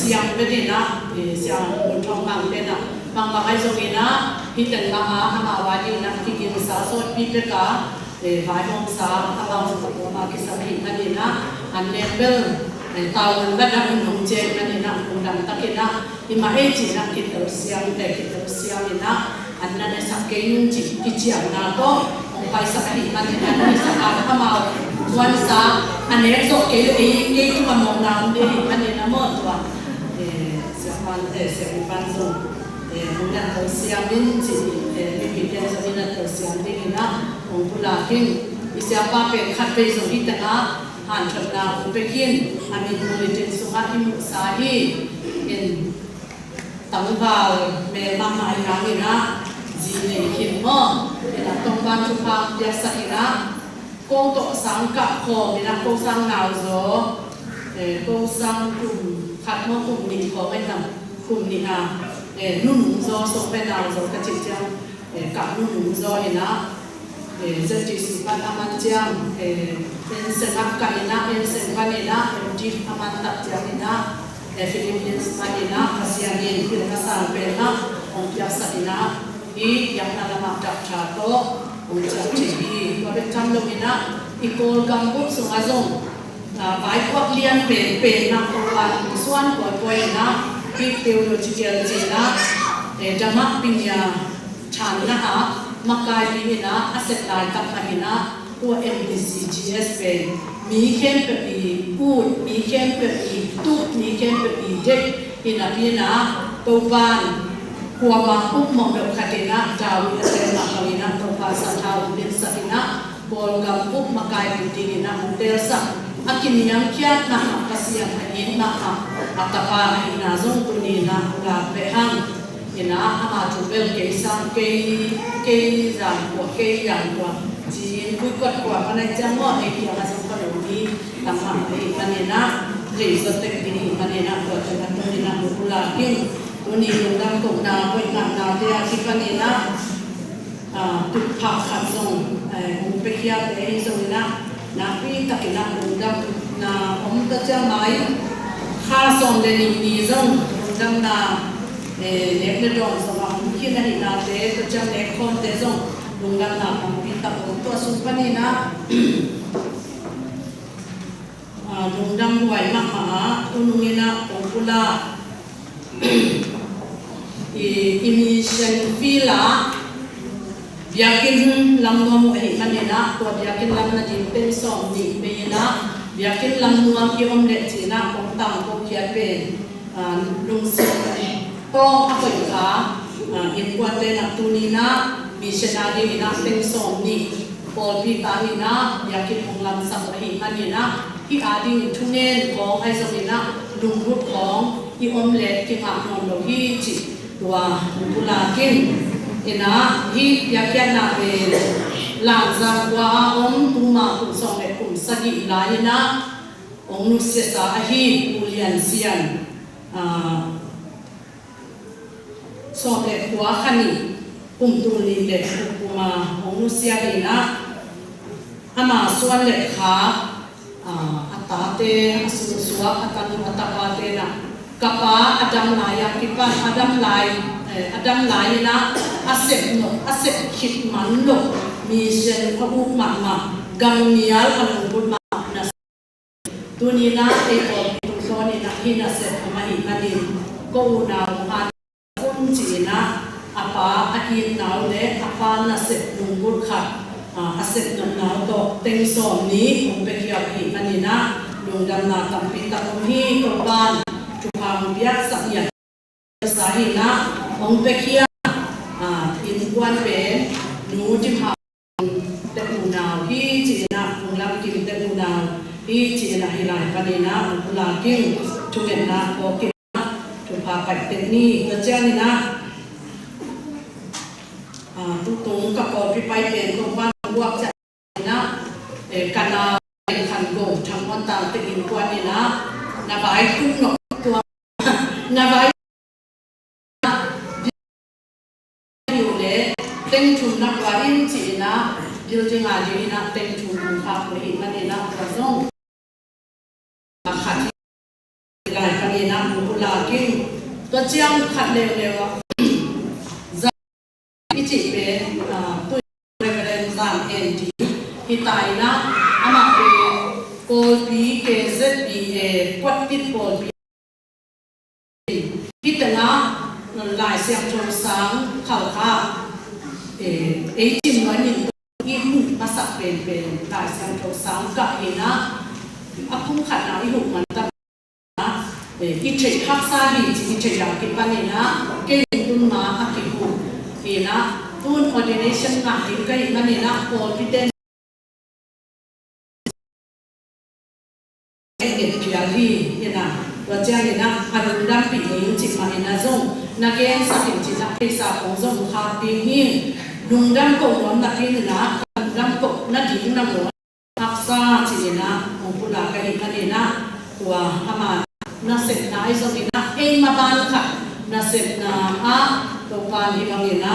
Siang bedin ah siang un thong mang te na mang ma ai zong ina hi ten ma a ama wa di na ki kin sa sot pi pe ka vai hong sa amang ko ma ki sa hi mani na an le bel tau an ba dang nong che mani na kum dang takina ima e chi na ki to siang te ki to siang ina an na ne sak ke yung chi ki chiang na to ong pai sak hi mani na ni sa a amao chuan sa anek zo ke e ke tu ma mong na de hi mani na mo to se pan se pan zo ong na to siang min chi mi pi te zo ina to siang ding ina ong pula kin isia pa pe khat pe zo hi ta na han that na ong pe kin amin bulletin sunga imu sa hi in tangval me ma ma yang ina ji nei hin mo ina tong ban chu pha ya sa ina kong to sang ka kho ina ko sang nau zo ko sang kum khat mo kum ni kho mai nam kum ni a nu nung zo so pe nau zo ka chi chang ka nu nung zo ina ZTC pan aman chiang en sen ak ka ina en sen pan ina MT aman tak chiang ina Philippines man ina Pasianin thil na sang pe na ong pia sa ina hi yang na lama tak tha to ong chak chi hi to bek tham lo ina i kol gam but sung azong vai kuak lian pen pen na ko pan suan ko poi na hi theological chi na dama pinya chan na ha makai pi ina aset lai tak ha ina tu MBCGS pen mi khem pe pi ut mi khem pe pi tut mi khem pe pi dek ina pi na to ban huama up mong do khatina dawi asen ma hawina to pa sa thau bin sakina bol gam up makai pi ding ina tel sa akiniam khiat na ha pasiam hanin ma ha atapa ina zong tuni na la pe hang ina ama chu bel ke sang ke ke zang ko ke yang ko chin pui kot ko anai chang mo e ki ama sang ko lo ni tam ma e manena ri so tek ni manena ko chen na tu ni na mu la kin tu ni lung dam ko na ko na na te a ki panina a tu pha khat zong ung pe khia te hi zong na na pi takina lung dam na om ta cha mai kha som le ni ni zong lung dam na nek le dong so ma um khi na hi na te to chang nek khom te zong lung dam na pam pi ta om to su pani na lung dam huai ma ma tunungina pongpula i mission fila biakin lam nuam hi manina to biakin lam na din pen som ni pe na biakin lam nuam ki om le chi na kong tang ko khiat pen lung si tong a koi kha in kuan te na tu ni na missionary ni na pen som ni paul pi ta ni na biakin ong lam sak hi manina hi ading thungen kong ai zo ni na lungrut kong i om le ki nga non lo hi chi tua pula kin ina hi yakian na pe lang zang wa om tuma kum song le kum sagi la ina ong nu se sa a hi ulian sian a som le khua khani kum tu ni le kuma ong nu sia ina ama suan le kha ata te asu suwa atanu atapa te na kapa adam lai a kipa adam lai adam lai na asep no asep khit man lo mi shen a u ma ma gang nial alung but ma na tuni na e ko tu so ni na hi na se ma hi manin ko u na an un chi na apa a in nau le apa na se lung but kha asep nom nau to teng som ni ong pe khiap hi manina lungdam na tampi tak um hi ko ban thu phang biak sak ya sa hi na ong pe khia in kuan pen nu tim ha te u nau hi chi na ung lam kim te u nau hi chi na hi lai panina ung pula king thu ngen na ko ki thu pha pai te ni to cha ni na tu tung ka ko pi pai pen ko ban buak cha na kana khan go thang mon tang te in kuan ni na na vai tung no tua na vai yu le teng thum na kwa in chi na building a di na teng thum kha ko hi mani na kwa zong khat lai pani na mu. pula king to chiang khat leu leu ah i chi pe tu Reverend Zan En Di hi tai na amah pe Kawl pi KZBA kwat pit pawl pi hi tanga Lai siang ṭhawng sang khal kha ei chin noi min i hmuh hmasak pen pen Lai siang ṭhawng sang ka hi na a phung khat na i hmuh man ta i ṭhei khak sa hi chi i ṭhei la ki pan ina ke tun ma a ki hu ina tun ordination nga hi kai man ina pawl pi ten pial hi ina tuachiang ina arun dam pi ning chi ma ina zong na ken sakin chi na phaisa kong zong kha ding hi lungdam ko nuam na kin ina dam ko na ding na mo haksa chi ina ongpula ka hi kan ina tua ama na set na ai zong ina ei ma ban kha na set na a to pan hi bang ina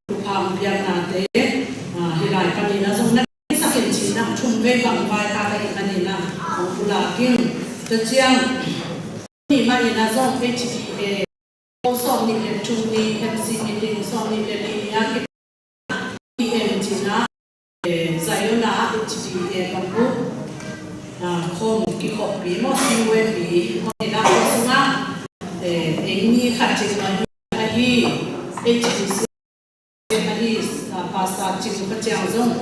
tu phang piak na te hi lai pan ina zong na sakin chin thum ve bang vai ta ka in ani na ong pula king ta chiang ni ma ina zong HDA som ni le thum ni MC meeting som ni le ni ya ki PM china Zayona HDA bang bu khom ki khop pi mo si we pi mo ni na ko sunga eng ni khat chin ma hi HDC hi pastor chin ka chiang zong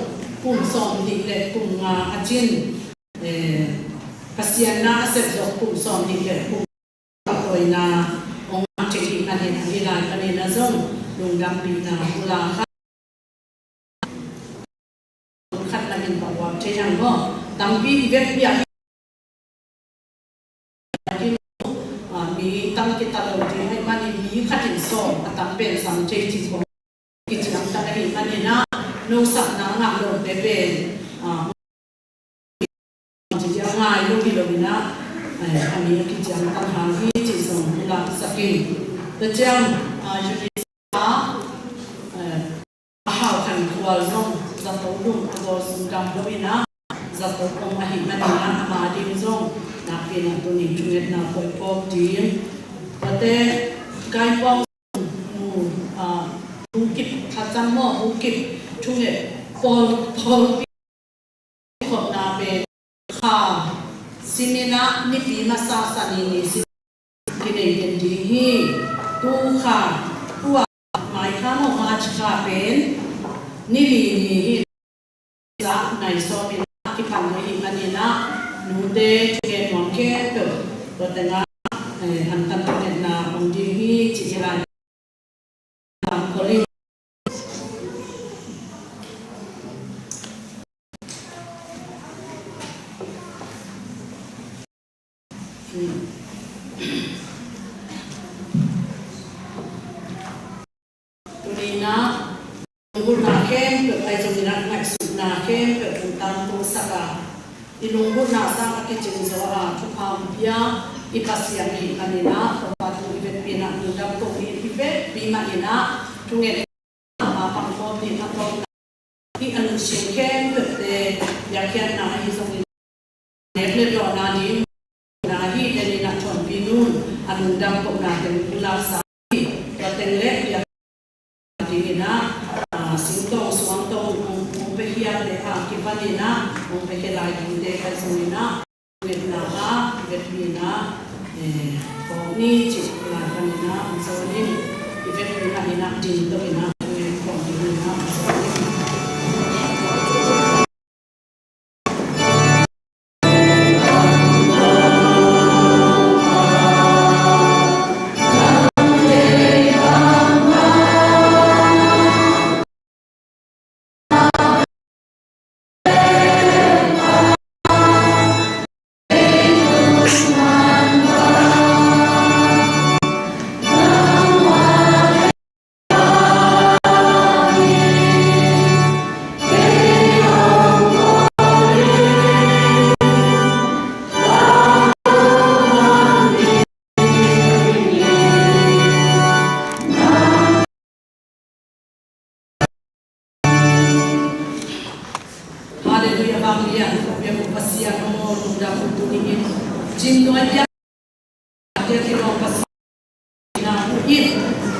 kum 20 le kum nga a chin pasian na a set zok kum 20 le kum hoi na ong che hi anin ani lai panin na zong lungdam pi na ula kha khat na in ba wa che yang mo tampi ivet pia mi tam ki ta lo ti hai mani mi khatin so atam pen sam che chi ko ki chiang ta hi ani na no sak na nga lo pe pen chi chiang ngai lo hi lo na ani ki chiang tam hang hi chi song la sakin ta chiang a ju a hau khan khual zong za to lung a gol sung dam lo ina za to ong a hi mani na ama ding zong na pin a tu ni tunget na koi pok din tate kai pong mu a bukit thlacam mo bukit thunge pol pol khop na pe kha simina ni pi ma sa sa ni ni si ki nei den ding hi tu kha tua mai kha mo ma cha pen ni li ni hi za nai so min ki phan hi ani na nu te ke mon ke to to te na an tan te na ong ding hi chi lai kolin Tunina lungur na kem pe ai chomina ngai su na kem pe tung tam tu saka i lungur na sa ka ki ching zo a thu pham pia i pasiam hi anina to pa tu i vet pi na nu dam ko hi i vet pi ma ina thu nge ma pang ko ni a to hi anu shin kem pe te ya khian na hi zong nek le to na ni na hi te ni na thon pi nun anu dam ko na ten ula sa to ten le ya dingina singtong suangtong ung pe hian le a ki panina ung pe helai ding te kai zongina vet na ha vet mi na ko ni chi la panina ang zonin i vet mi na ina ding to ina nge ko ding ina ang zonin. hi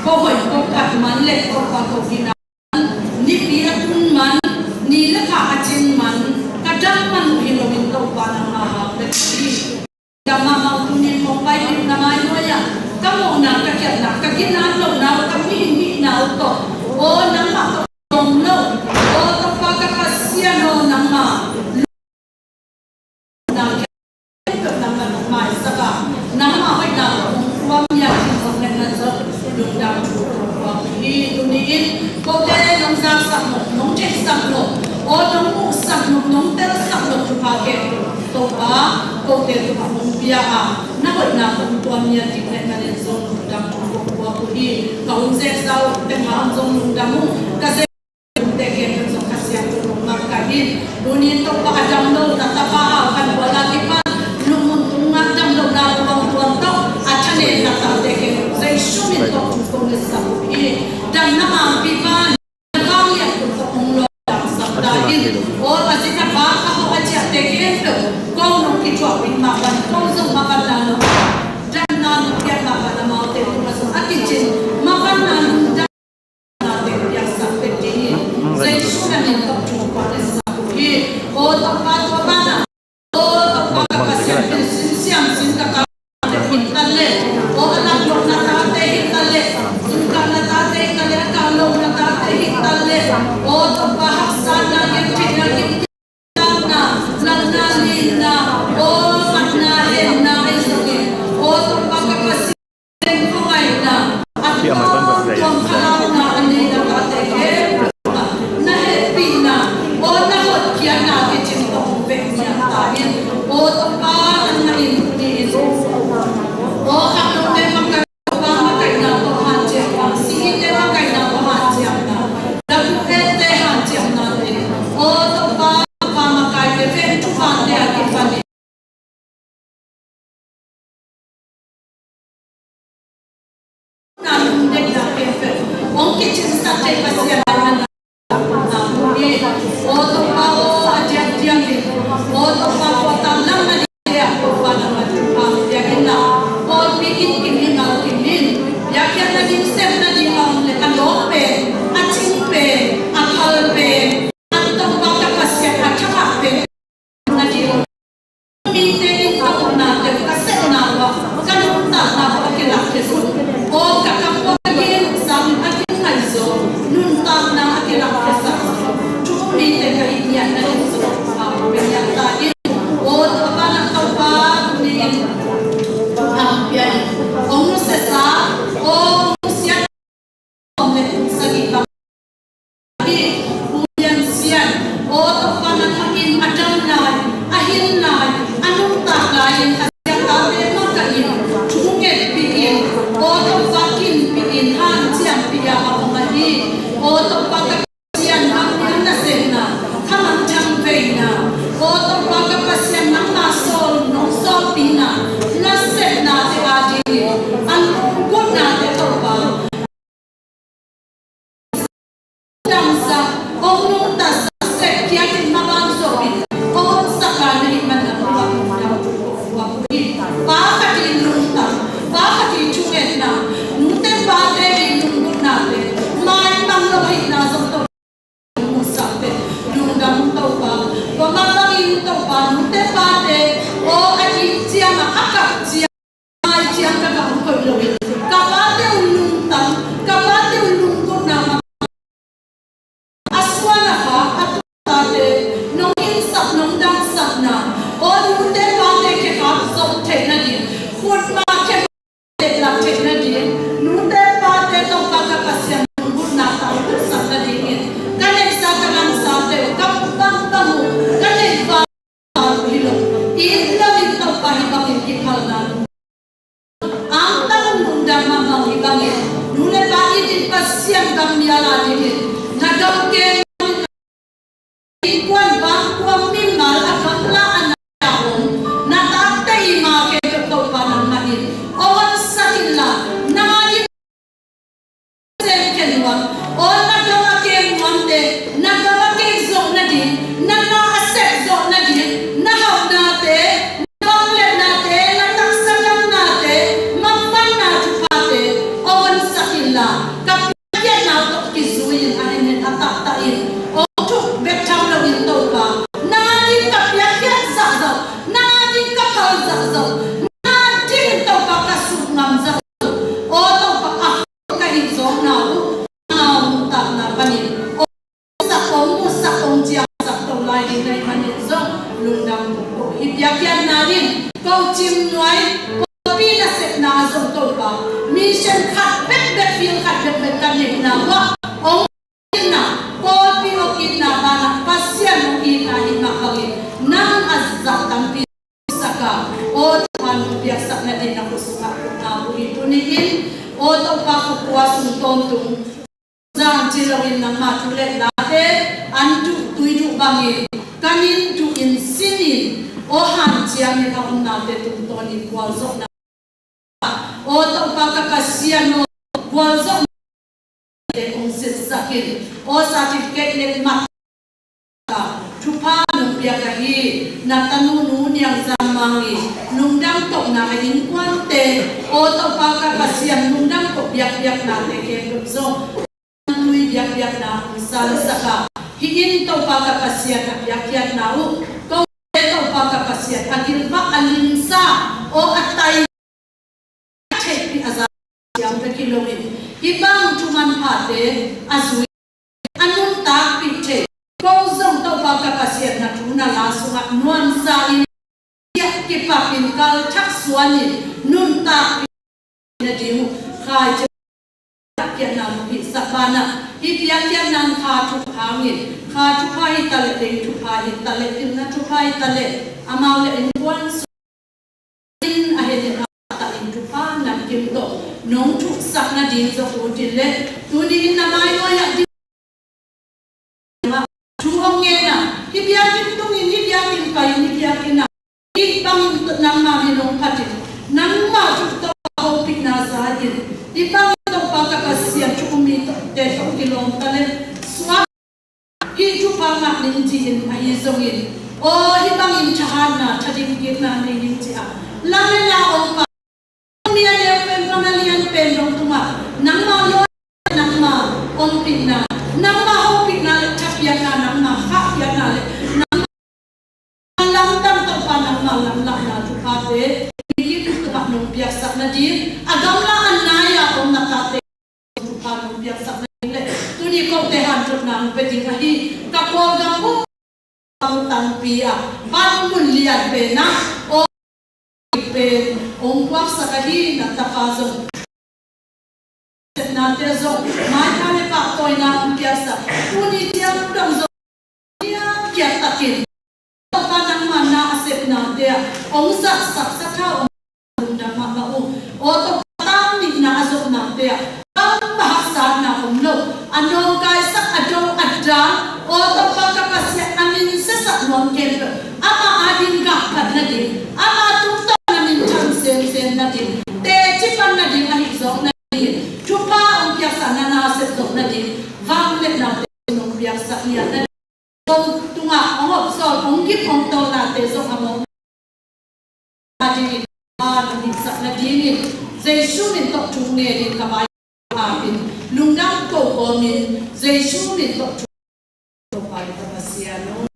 ko hoi ko kat man le ko pa ko kina nipi a tun man ni le kha a cin man ka dam man hi lo in to pa na ma ha le hi dam ma mau tu ni mong pai lim na mai noya ka mo na ka kiat na ka kin na lo na ka mi mi na to o nang ma ko dong lo o to pa ka pasiano nang ma na to pa mission khat bek bek feel khat bek bek kan ni na wa ong na Paul pi okin na bana pasian okin na hi ma khawin nang azza tampi saka o tuhan biak sak na din na kusunga na bu hi tuni in o to pa ku kwa sung ton tung zang chi lo in nangma tu le la te an tu tui du bangin kanin tu in sinin o han chiang in a um na te tung ton in kwal zo na o to pa ka pasiano kwal zo te ong sit sakin o certificate le ma Thupa nung biak a hi na tanu nu niang zam mangi lungdang tok na a in kuan te o to pa ka pasiam lungdang ko biak biak na te kem rup zo tui biak biak na sal saka hi in to pa ka pasian a biak hiat na u ko te to pa ka pasian a gil va alim sa o atai thei pi aza siam ka kiloin hi bang thuman pha te azui anun tak pi the ko zong to pa ka pasian na thu na la sunga nuan sa in ya ki pa pin kal thak suan in nun tak pi na diu khai che kia na mu hi sakana hi pia kia nan kha thu phang in kha thu pha hi tale te thu pha hi tale pin na thu pha hi tale amau le in kuan in a he ta in thu pha nam kim to nong thu sak na ding zo ku tin le tu ni in na mai no ya di thu ong nge na hi bia kim tung in hi bia kim kai hi bia kim na hi bang nang ma mi nong phatin nang ma chu to ho pik na za in hi bang to pa ka ka siam chu mi to te to ki lom ta le suwa hi chu pa nga ning ji in a hi zong in o hi bang in thahan na thading kin na ni ning chi a lam la ong pa mi a leo pen pa na lian pen rong tunga nangma lo nangma ong pin na nangma ho pin na le thapia na nangma kha pia na le nangma lam tam to pa nangma lam la na chu pha te mi ki tu ta nong piak sak na din agam la an na ya om na ta te chu pha nong piak sak na din le tu ni ko te han chut na pe ding a hi ka ko ga pu ang tang pi a ban mun lian pe na o pe ong kwak saka hi na ta pa zong na te zong mai tha le pa koi na um pia sa tu ni tiang dong zong tia kia takin pa nang ma na asep na te ong sak sak sa tha ong dang ma ma u o to tam ni na azok na te am ma sa na om lo anong kai sak ado adda o to pa ka pa sia amin se sak nom kem ama adin ga phat na ding ama tung to na min thang sem sem na ding te chi pan na ding a hi zong na ding thu pa ong piak sa na na se zong na ding wang le na te nong piak sak nia na tong tunga ong op sol ong kip ong to na te zong amo na ding a na ding sak na ding in Jesu min to thu nge din ka bai a pin lungdang ko ko min Jesu min to thu to pai ka pasiano.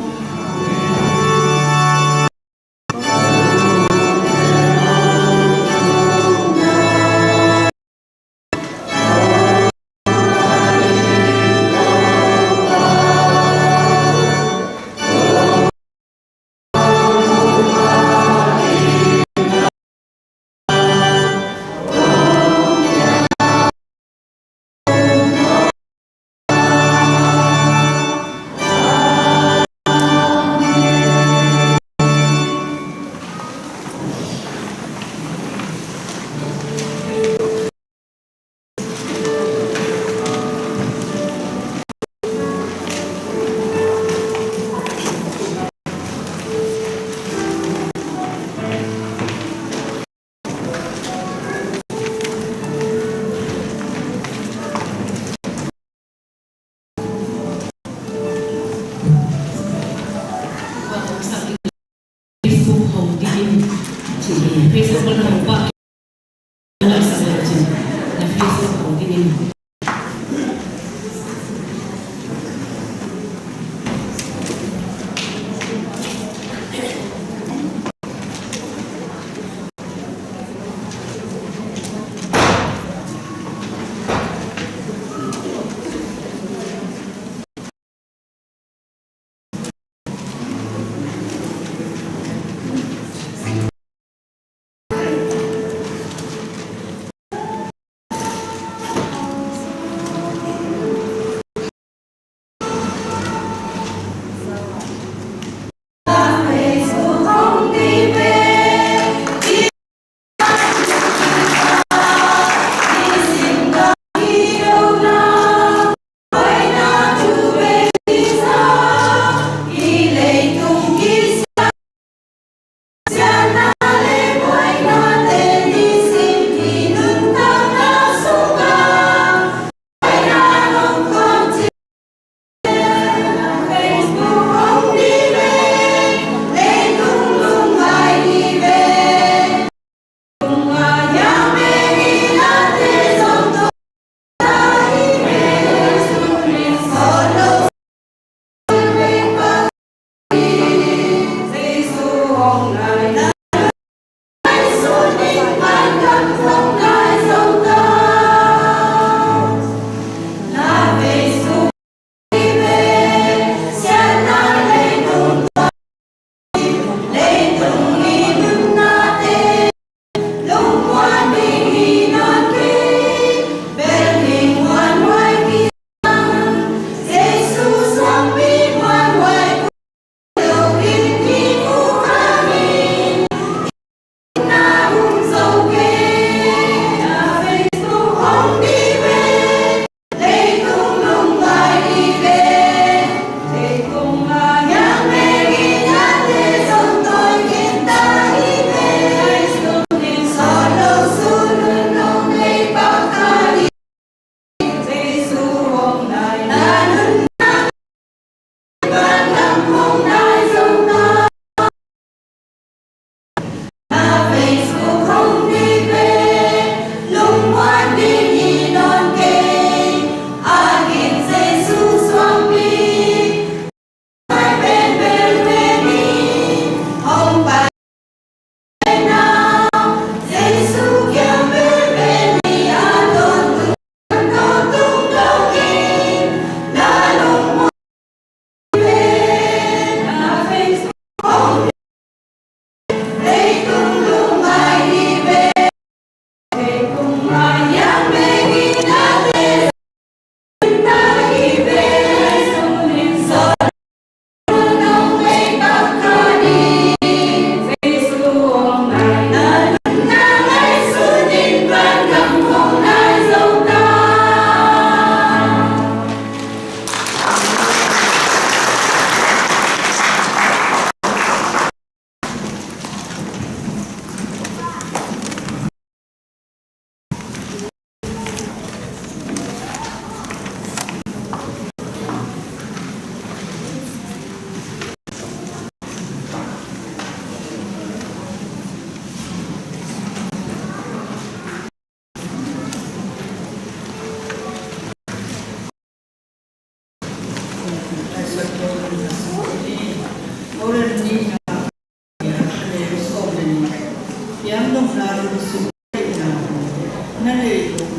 Facebook hong ding Facebook hong pa na Facebook hong ding.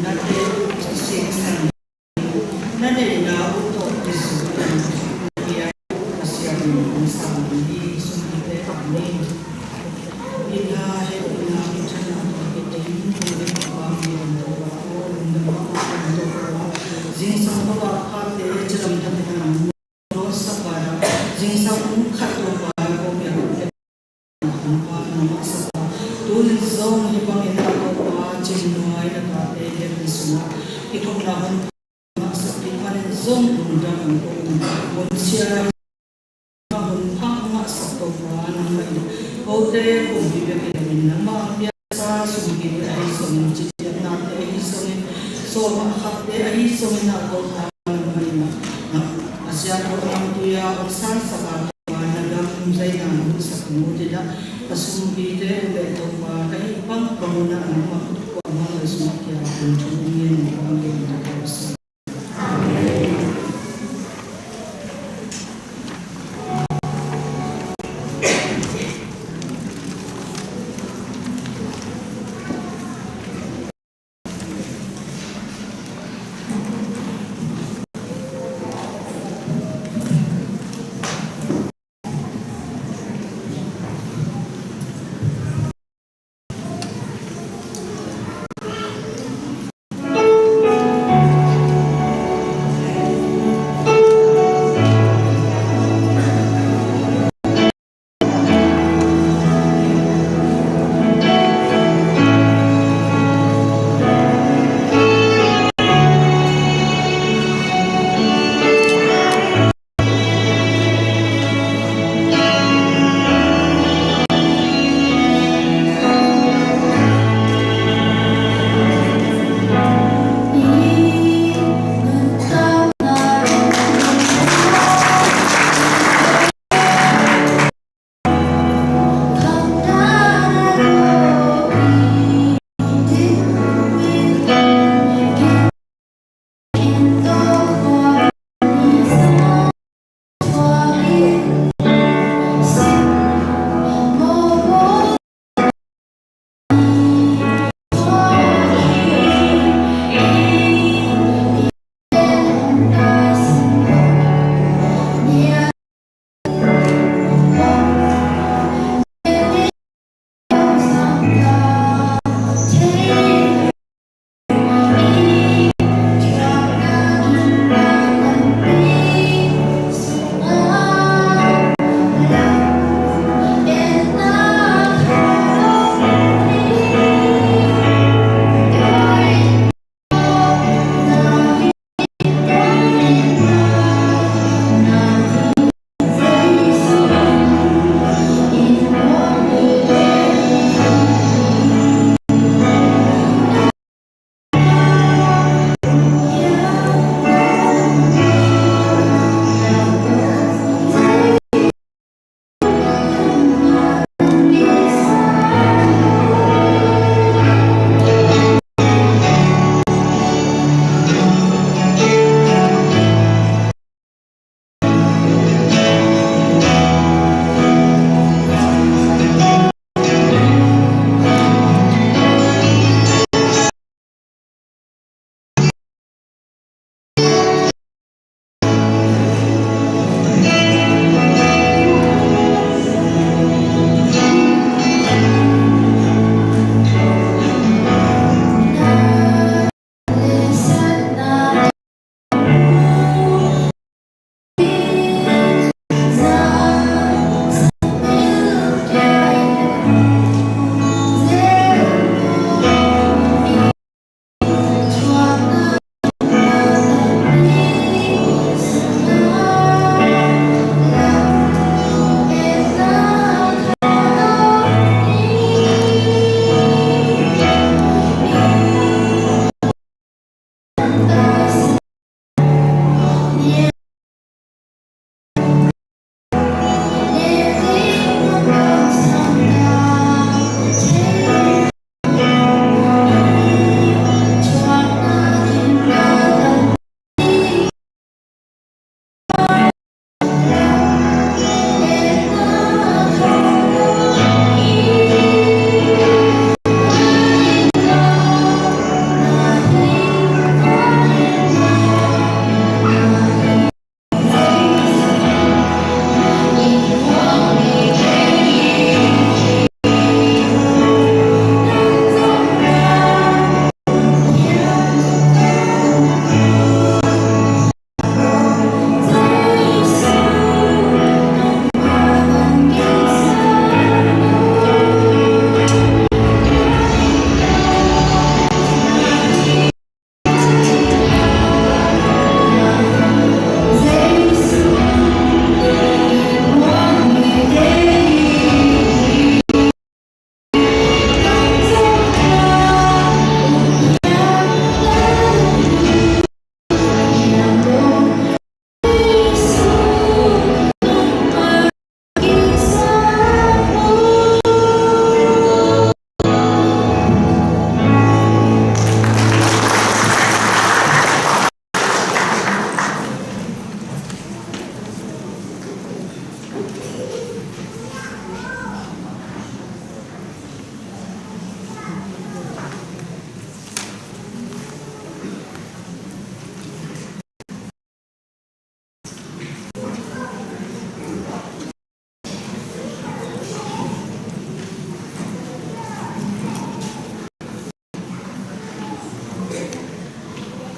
na te sik san na nei na u to ti su ya asia ni sa ni sum te ni ina he ina ki thana ki te ni ni pa mi to wa o na ma to wa jing sang ba kha te chalam than na ro sa pa jing sang khat to pa ko me pa na ma sa pa tun zong hi bang in ko pa chin nuai na ka te le suna i thok na hon ma sa pi pa zong dum dam an ko mon sia hun phak ma sa ko pa na mai ko te kum bi be ke min na ma pia sa sum ki ai som chi na te ai som so ma khap te ai som na ko ta na mai na asia ko ang tuya ang san sa ka na dam zai na hun sa mu te da asum bi te le to pa kai pang pang na ang ma ko ma la su kya kun chu ni ni ang ke na ko sa.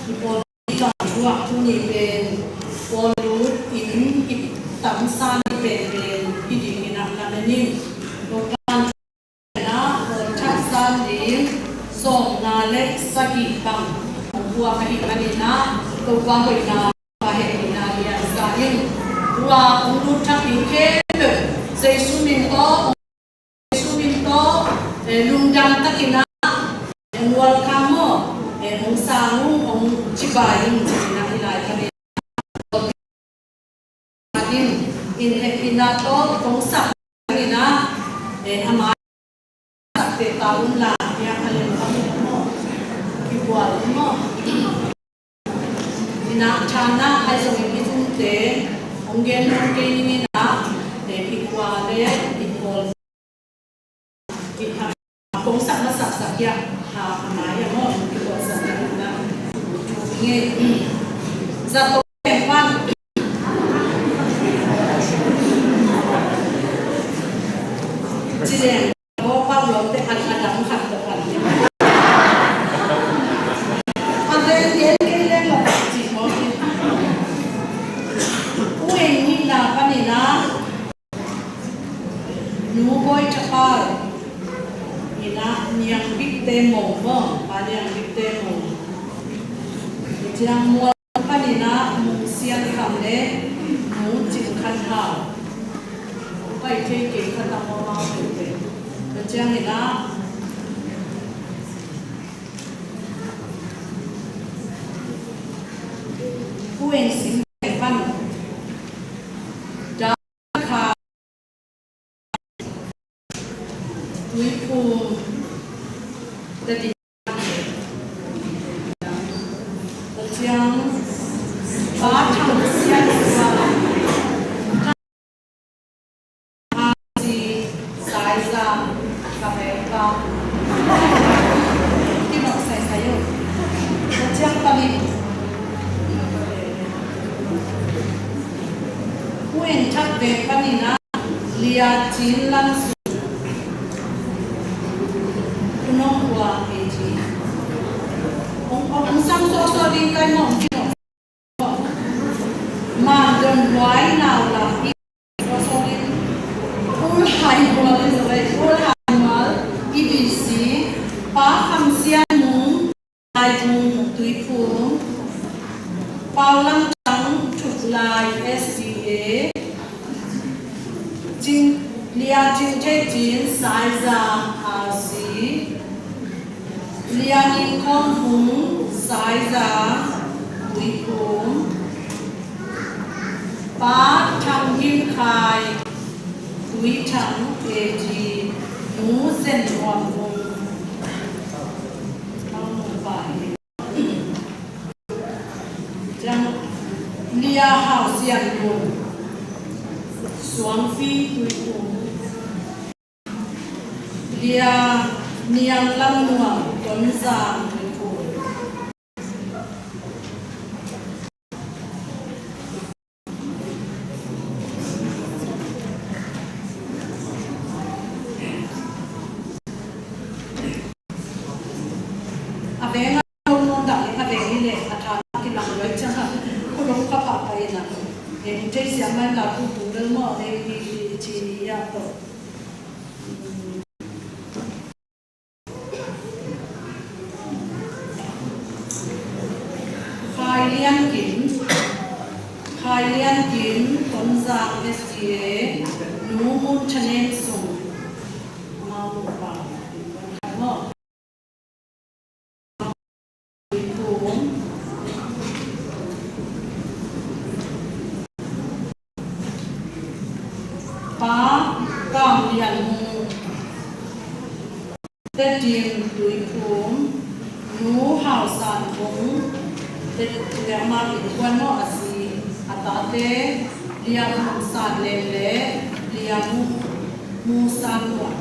I pawl chuak tu ni pen pawl lut in i tam sa ni pen pen i ding in a kan ning kan na that san ding som na le saki bang bua ka hi kanina to kwa hoi na pa he na lian sa in wa ung lut thak in khe Jesu min to Jesu min to lungdam takina mual kham mo ong sang ong chibai ing china hilai kani in in ina to kong sak ina ama sak te ta un la ya alen amu mo ki bual mo ina chana ai song in chung te ong gen nong ke ni na e kwa le i pol i kong sak na sak sak ya ha ama ya mo ki bual sak na nge za to pan chi bo pa lo te an adam khat to pan an le yen ke le lo chi mo chi u en ni na pa ni na nu boy chapal ina niang big te mo mo pa niang big te mo chiang mo pa ni na mu sian kham le mu chin khan hao pai the ke khat mo ma te te chiang ina u en sim pan da kha tui phum te ti chiang ba thang sian sa si sai sa ka ve ka ti nok sai sai yo chiang pa ni Uen thak ve pa ni na lia chin lam su unong wa e ji ong ong sang so so ding kai mong ti nok ma don wai naw la i so so ding ul hai wal is ul hai wal EBC pa kham sian mung lai mung tui phung pau lang tang thut lai SDA Jing lia jing the chin sai za RC lia ning khom hung sai za tui phung pa thang him khai tui thang AG nu zen nuam hung mang nu pa Chang lia hau sian lung suang fi tui phung lia niang lam nuam ton zang tui phung A veng a lung nawn dak le a veng hi le a tha ki lang loi chang a khu lung ka pha pa in a e mu chei siam man la pu pu rel mo le hi chi ni ya to Khai Lian Kim Khai Lian Kim Tonzang SDA Nu Mun Chanem Sung Mau Pa Mo Phung Pa Kang Lian Hung Tedim Tuiphum Nu Hau San Hung Te ma in kuan maw a si a ta te Liang Hung San Len le Liang Mu San Tuah.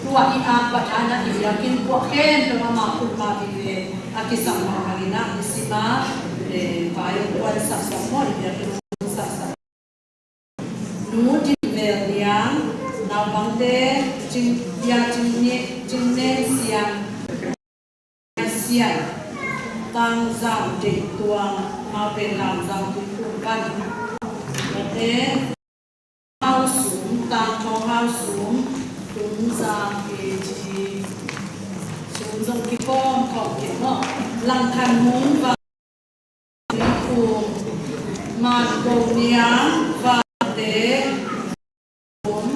Tua i a patana i yakin kwa khen to ma phun ma bi le akisam ma kalina isima le vayo kwan sak sak mo i yakin sak sak. Nu Din Vel Liang, naupangte Cing Bia Cing Nen Siang, Sian, Tang Zang Ding Tuang, Mau Pen Lam Zang Tu Phum Pan, Te Hau Sum, Tang Thong Hau Sum, Tung Zang AG, Sum Zong Ki Pom Thong Ki Mo, Lang Than Mung Va Phum, Man Ko Niang Va Te Phum,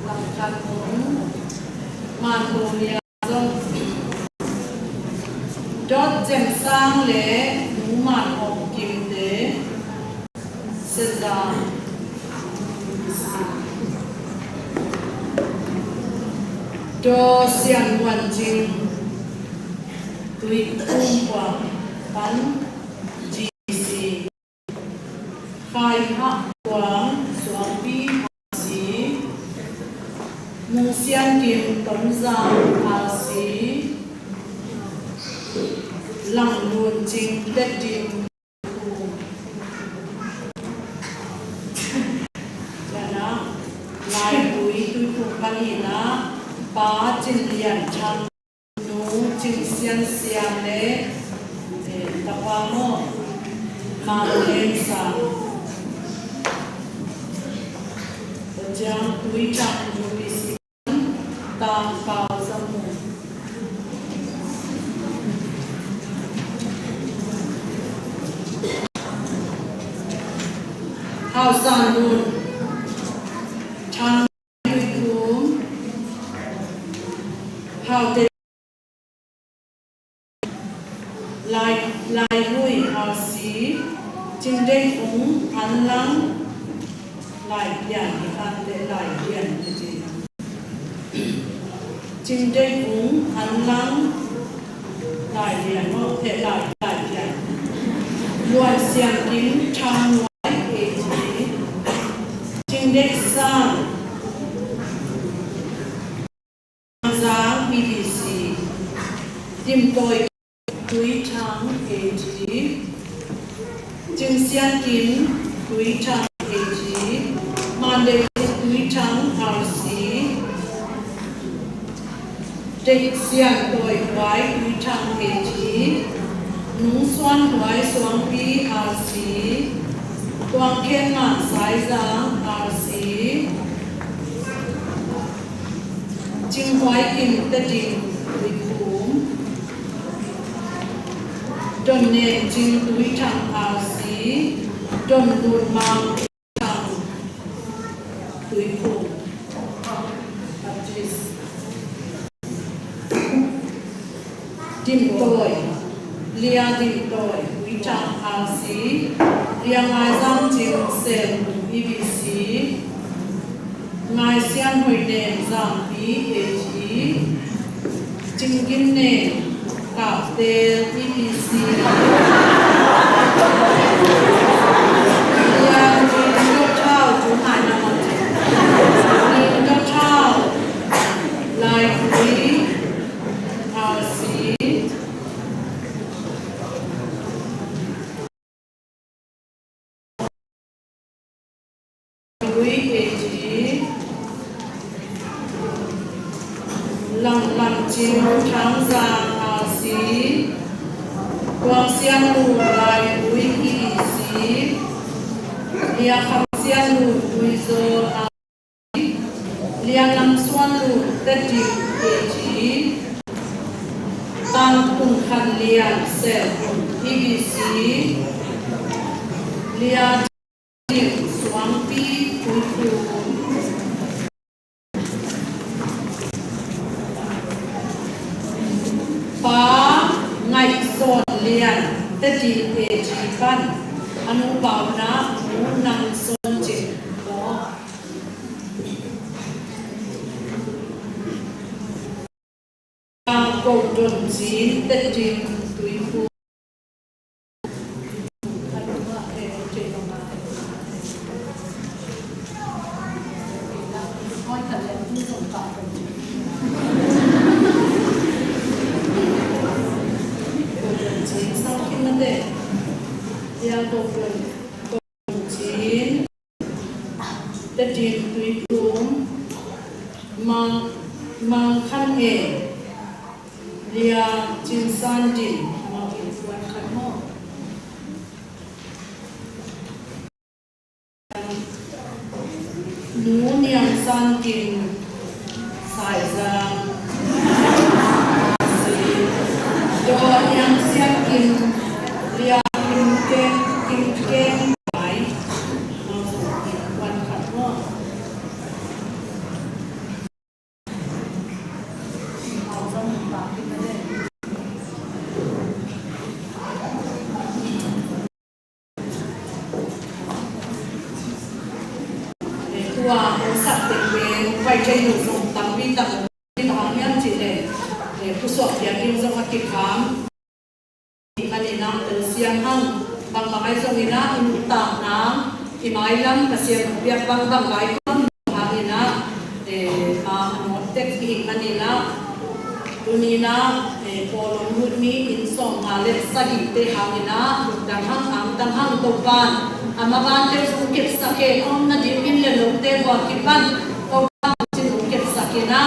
Lang Than Mung, Man Ko Niang Zong, Dawt Cem Sang le Nu Man Ong Kim Te, Sazang. Daw Siang Nguan Cing, Tui Kung Quang Pan, GC, Khai Hak Quang, Suang Pi RC, Mung Siang Kim Ton Zang RC, Lang Lun Cing Tet Dim Laipui tuiphuk pahnihnak Pa Cin Lian Thang, Nu Cin Sian Siang le Tapa maw Mang Len Sang. Jiang Tui Chang UPC Tang Pau Zamu. Hau San Lun, Thang Hui Kum, Hau Te Lai Lai Hui RC, Chin Dei Ung An Lang, Lai Pian An le Lai Pian ti ti. Chin Dei Ung An Lang, Lai Lian mo the Lai Lai Pian. Luan Siang Kim Thang Nguai AG, Chin Dei Sang, Zaang BBC, Timtawi Tui Thang AG, Cing Sian Kim Tui Thang AG, Mandai Tui Thang RC, Dei Sian Tawi Huai Tui Thang AG, Nung Suan Huai Suang Pi RC, Tuang Khen Ngan Sai Zaang RC, Cinghuai in Tedim Tuikhum, Donne Cing Tui Thang RC, Don Lun Mang Thang Tuikhum, Baptist. Dim Toi, Lia Dim Toi, Tui Thang RC, Lia Ngai Zang Cing Sel EBC, Ngai Siang Hoi Nem Zangpi AG, Cingkin Nem Kap Tel EPC, Lian Cin Dawt Thau cu ngai na mon Nin Dawt Thau Lai Pui RC, Langlam Cin Thangzang RC, Kuang Siang Nu Lai Pui EEC, Lia Kham Siang Nu Pui Zawl RC, Lian Lam Suan Nu Tedim AG, Tang Tung Khan Lian Sel EBC, Lia Suangpi Puikhum. Pa Ngaih Sawn Lian Tedim AG Pan anu pau na Nu Nang Sawn Cin Aw. Ko Don Cin Tedim Tuikhum. Tedim Tuitlum, Mang Mang Khan E, Lia Cin San Din, Mau in Fuan Khan Mo. Nu Niang San Kim Saizang si Do Niang Siang Kim Lia Kim Keng Kim Keng Mai Mau in Fuan Khan Mo. Tua sak te pen vai chei nu zong tampi tak in hang hiam chi le pu suak thiam ding zong a ki kham kan in ang tel siang hang bang bang ai zong ina in tak nang i mai lam ka siam biak bang bang lai kom hang ina ma anot tek hi manila tunina polong lut mi in song nga le sagi te hang ina dang hang ang dang hang to pan ama ban te sung kip sake om na dim in le lo te wa ki pan to pan chin um kip sakina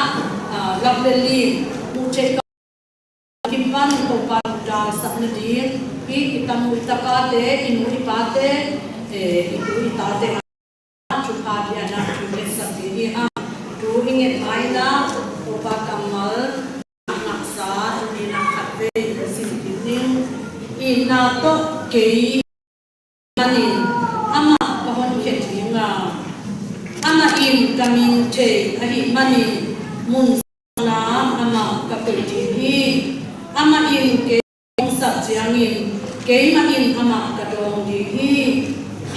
lap le li mu che kim pan to pan da sak na ding hi itam ui taka te inu ipa te itu ita te thu pha bia na thu le sak ti hi ha tu inget mai na opa kamal nak sa ni na khat ve sin ti ning i na to ke manin ama ka hon khe tinga ama in kamin the a hi manin mun na ama ka pe ti hi ama in ke sak chiangin keimah in amah ka dawng dih hi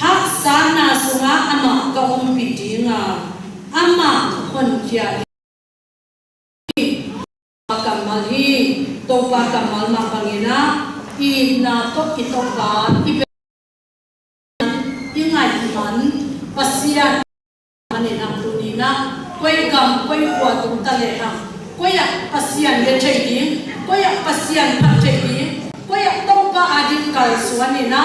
hak san na sungah amah ka umpi dingah amah hon khia hi kamal hi topa kamal ma bangina i na to i to pa i i ngai man pasian ani na tu ni na koi kam koi khua tung ta le hang koi a pasian le thei ding koi a pasian phat thei ding koi a tongpa adin kal suan ni na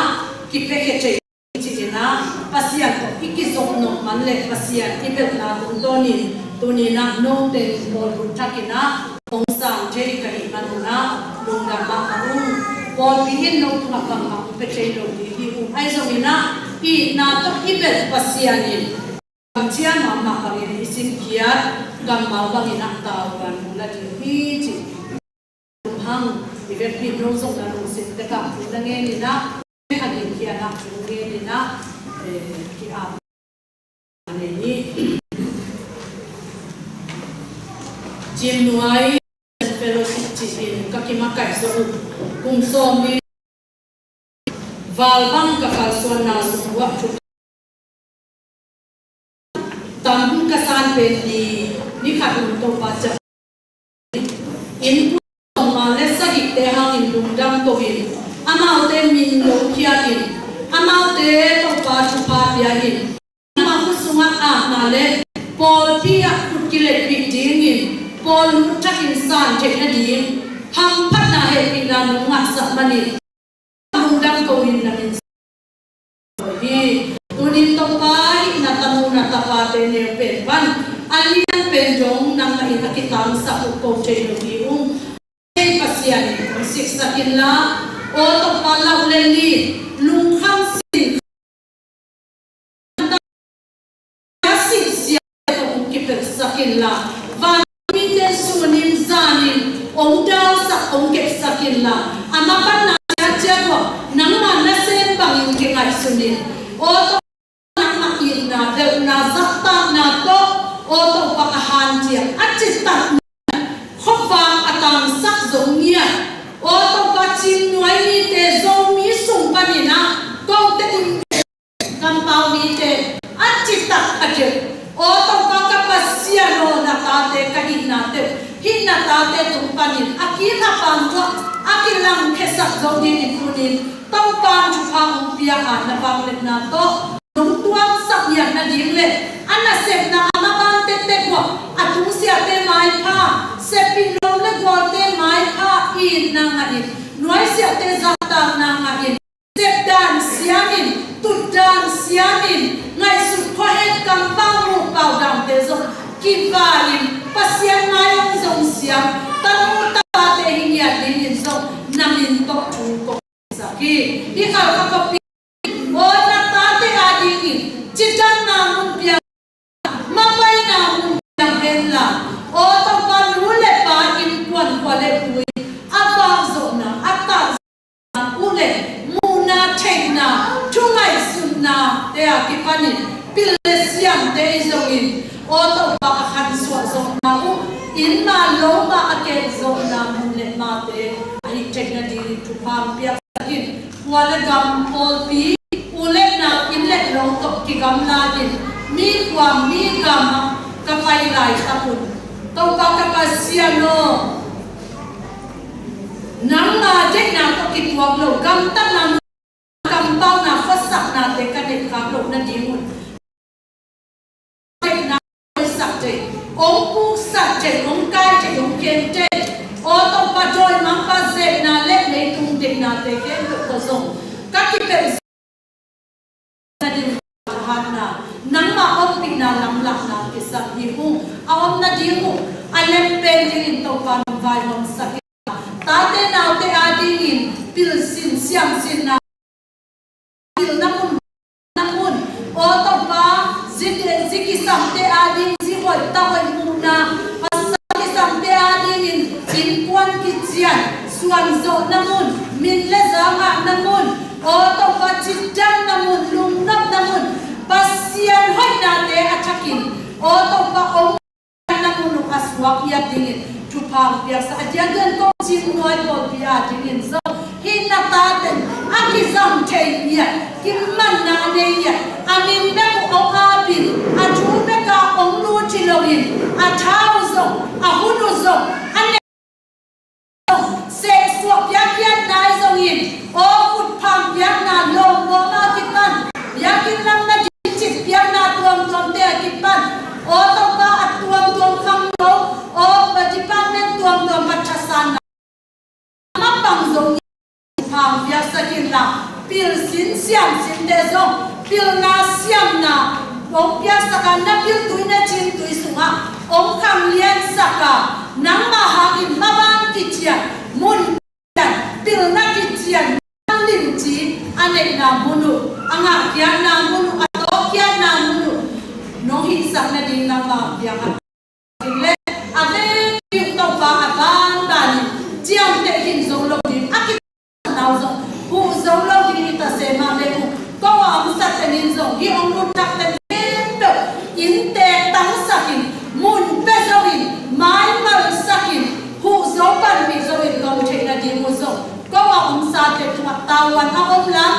ki pe khe thei chi na pasian ko iki zok no man le pasian i bel na tung to ni tu ni na nong ten bol rut thakina ong sang thei ka hi man na lung dam ma ka ung bol pi in no tu ma bang ma pe thei lo ti hi um ai zong ina i na to i bel pasian in Chia ma ma bangin isim kiat gam mau bangin ak tau ban la di hi chi hang i vet pi no zong na lung sin te ka tu na nge ni na agin kia na tu nge ni na ki a ne ni chim nuai fellowship chi in ka kima kai so kum som ni val bang ka kal suan na su wa thu Tam ka san pen ni nikhat um to pa cha in pu ma le sagi te hang in lungdam ko in amau te min lo khiat in amau te to pa thu pa pia in ama ku sunga a na le pol pi a kut kilet pi ding in pol lu thak in san the na ding hang phat na he pi na nunga sa manin lungdam ko in na min Hi tunin topai na tamu na tapa te neu pen pan alian pen jong nang ma in akitang sa u ko che lo hi um hei pasian in sik sakin la o to pa lau le li lung kham sin sik sia to um ki pel sakin la van mi te sunin zanin ong dal sak ong kep sakin la ama pan na chia chia ko nang ma na sen bangin ki ngai sunin o to nang ma in na deuh na zak ta na to o to pa ka han chia a chi tak khopwang atang sak zong ngia o to pa chin nuai mi te zo mi sung panina kong te un Kan pau mi te an ci tak a ṭil. Aw tongka ka pasia no na ta te ka hin na te hin na ta te tung panin a ki na pan tuah a ki lang khesak zo din in phunin tongpan thu phang um pia a na bang let na to lung tuang sak yan na ding le ana sep na ama ban te te kwa a tung sia te mai pha sepi lo le gol te mai pha in na nga in nuai sia te za ta na nga in Zepdan sianginn, Tutdan sianginn, ngaihsut khuahet kampang va in Pasian ngai ong zong siam tanu ta te hi ngiat ding in zong namin to thu ko sa ki hi khal ka kopi o na ta te a ding in chitan na mun pia ma pai na mun pia hen la o to pa nu le pa in kuan kwa le pui a ba zo na ata u le mu na thei na thu ngai sun na te a ki panin pil le siam te zo in o to pa a khan suwa zo na u in ma lo ma a ke zo na mun le ma te a hi tek na di thu phang piak sakin wala gam pol pi u le na in le lo to ki gam la din mi kwa mi gam ka pai lai tapun to pa ka pa siano nang na dek na to ki tuak lo gam ta na gam pau na khasak na te ka ne khak lo na dingun dek na sak te ong pu sak te ong kai te ong ken te o to pa joy mang pa ze na le nei tung dek na te ken to ko zong ka ki pe na din han na nang ma om pi na lam lak na ki sak hi hu a om na ding hu a lem pen ding in to pa vai hom sak ta te nau te a ding in pil sin siam sin na pil na mun na mun o to pa ziki sam te a ding zi hoi ta hoi mu na pasaki sam te a ding in in kuan ki chian suan zo na mun min le za nga na mun o to pa chi jam na mun lung nap na mun pasian hoi na te a thakin o to pa ong na mun a suak ya ding in thu phang piak sa adian den ko chin nuai pol pi a ding in zo hi na ta ten a ki zam thei nia ki man na nei nia amin be ku ong a bin a thu be ka ong lu chi lo in a thau zo a hunu zo a ne se suak piak piak nai zong in o kut phang piak na lo mo ma ki pan biakin lam na chit piak na tuam tuam te ki pan o to pa at tuam tuam kham lo o pa department tuam tuam pa thasan na ma pang zong phang piak sakin la pil sin siam sin te zong pil na siam na ong piak saka na pil tui na chin tui sunga ong khang lian saka nang ma ha in maban ki chian mun pil na ki chian lim chi ane na munu anga kian na munu ato kian na munu nong hin sak na ding na ma piang a le ave piu to pa a ban ban chiam te hin zo lo din akit nau zo hu zo lo din ta se ma le ku ko am sa te nin zo hi ong lu tak te pe in te tang sakin mun pe zo in mai mal sakin hu zo pan pi zo in lo the na di mu zo ko am sa te tu ta wan a om lam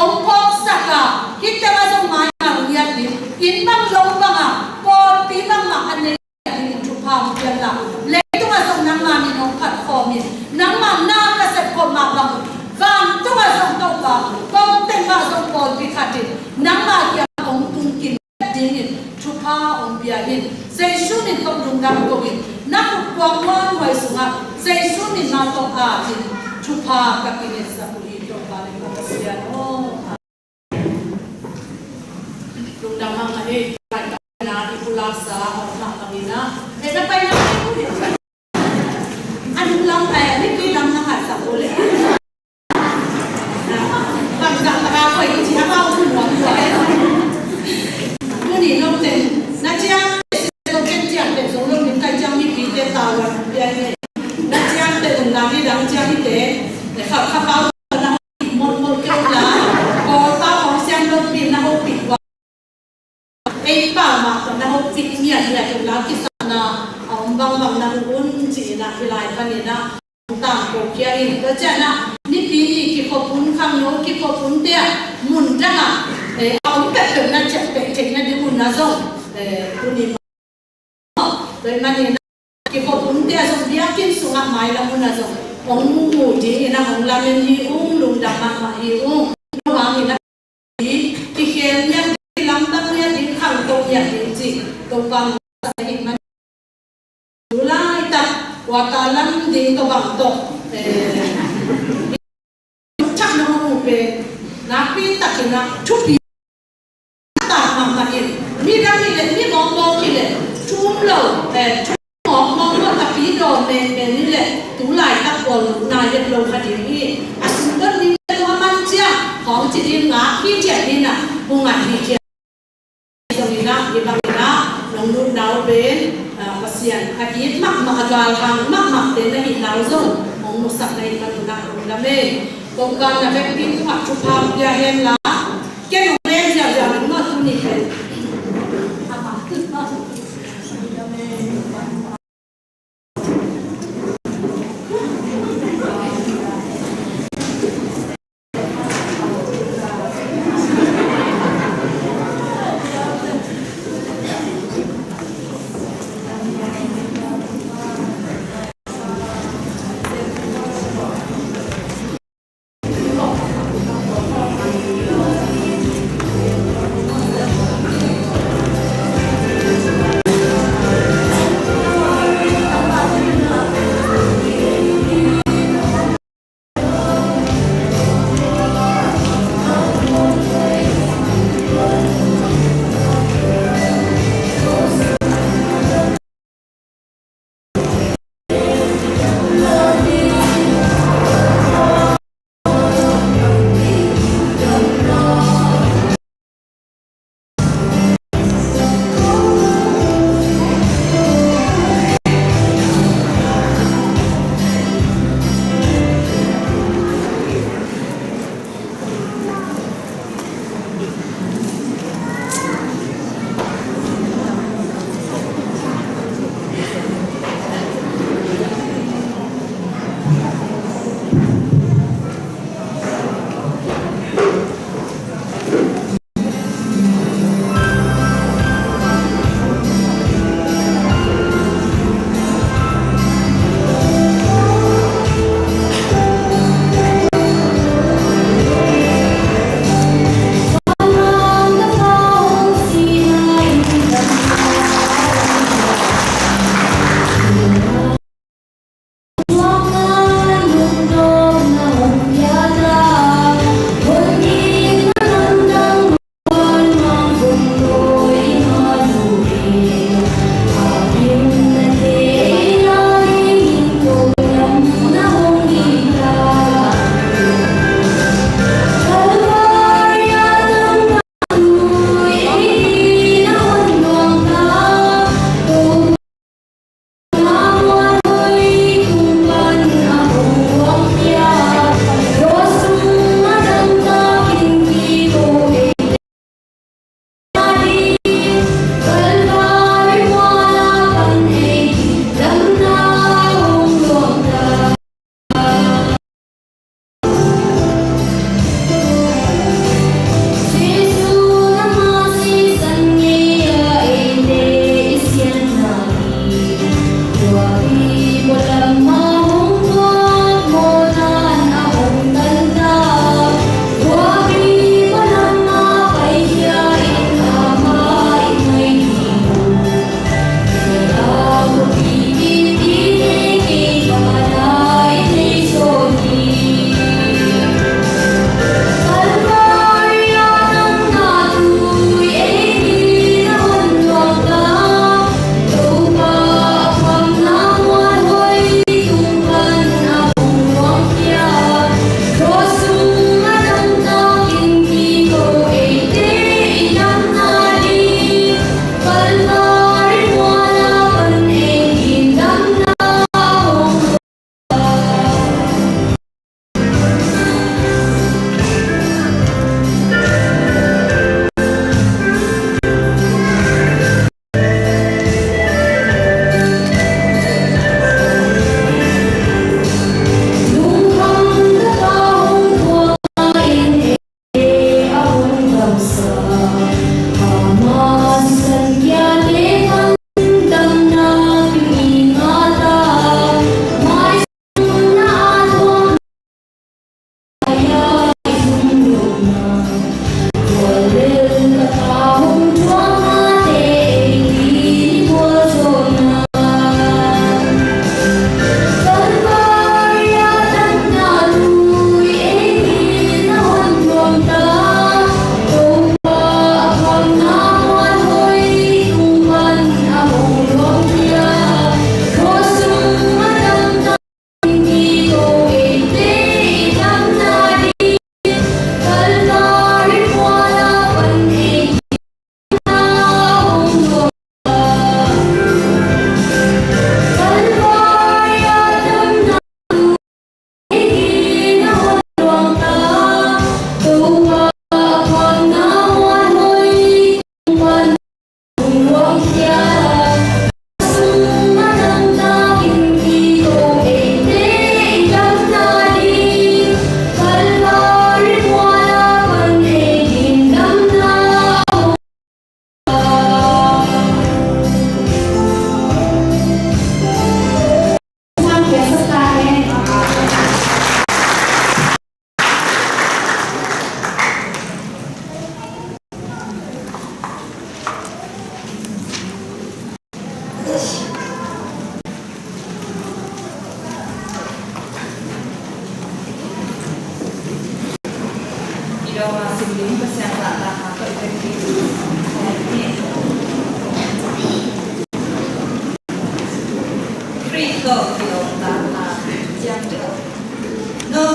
om pok saka hit te ma zo mai mal ngiat ni in bang lo bang a pol pi bang ma an ne thu phang pian la le tu ma zo nang ma ni nong phat kho mi nang ma na ka set ko ma bang van tu ma zo to pa kong ten ma zo pol pi khatin nang ma kia ong tung kin ding in thu pha ong bia hin Jesu min tong lung dam ko in na ku kwang wan hoi sunga Jesu min ma to a tin thu pha ka kin in sa ku hi to pa le ka sian o lung dam ma he kai ta na i pula sa o ma ka mina e na pai na ku hi anu lam ai ni ki lam na ha sa ko le bang da ta ka ko i chi ha ba u mu wa ni lo ten na chia lo ken chia te zo lo min kai chang mi pi te ta wa bia ne na chia te um na ni dang chia ni te le kha kha pa na mol mol ke la ko pa hong siang lo pi na ho pi wa ei pa ma ko na ho pi nia nia ke la ki sa na ong bang bang na un chi na hi lai pa ni na ta ko kia in ko cha na ni pi ni ki kho pun khang no ki kho pun te mun danga e ong pe pe na che pe che na di mun na zo e tu ni ma toi ma ni na ki kho pun te zo bia kin sunga mai la mun na zo ong mu mu di na hong la men hi ung lung da ma ma hi ung no ma ni na hi ki khem nya ki lam dang nya ding khang to nya ding chi to pang sa hi ma du lai ta wa ta lam ding to bang to chak na mu pe na pi ta ki na thu pi ta ma ma in mi dang ni le mi mong mong ki le thum lo Ngok ngok lo tapi do men men ni le tu lai tak pol na yet lo kha ding hi a sung don ni le lo man chia hong chi din nga khi chia din na bunga hi chia zongina hi bangina long nu nau ben pasian a hi mak mak a gal hang mak mak te na hi nau zong ong mu sak nei man na rum la me kong kan na vek pin tu thu pham pia hem la ke nong len zia zia no tu ni khe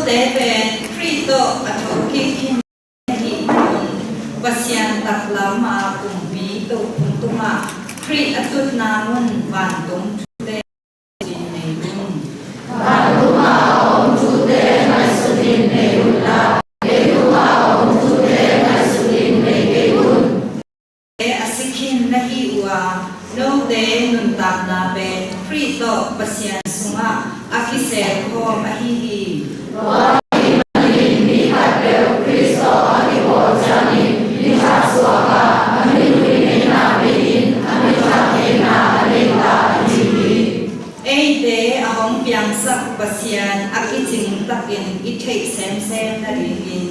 te pen Khrih to a tho ki khin hi mun Pasian tak lam a pumpi to phung ah Khrih a tut na mun van tung te sin nei un. Van tung ah a um cu te ngai sutin nei un la Leilung ah a um cu te ngai sutin nei ke un. A si khin na hi ua no te nun tak na pe Khrih to Pasian sungah a kisel khom a hi hi. Mi khat peu Kristo a ki pawl cang i mi ṭha suak ah a mi nei na in a mi ṭha ke na a nei ta a ti hi. Ei te a hong piang sak Pasian a ki ching takin i theih sem sem na ring in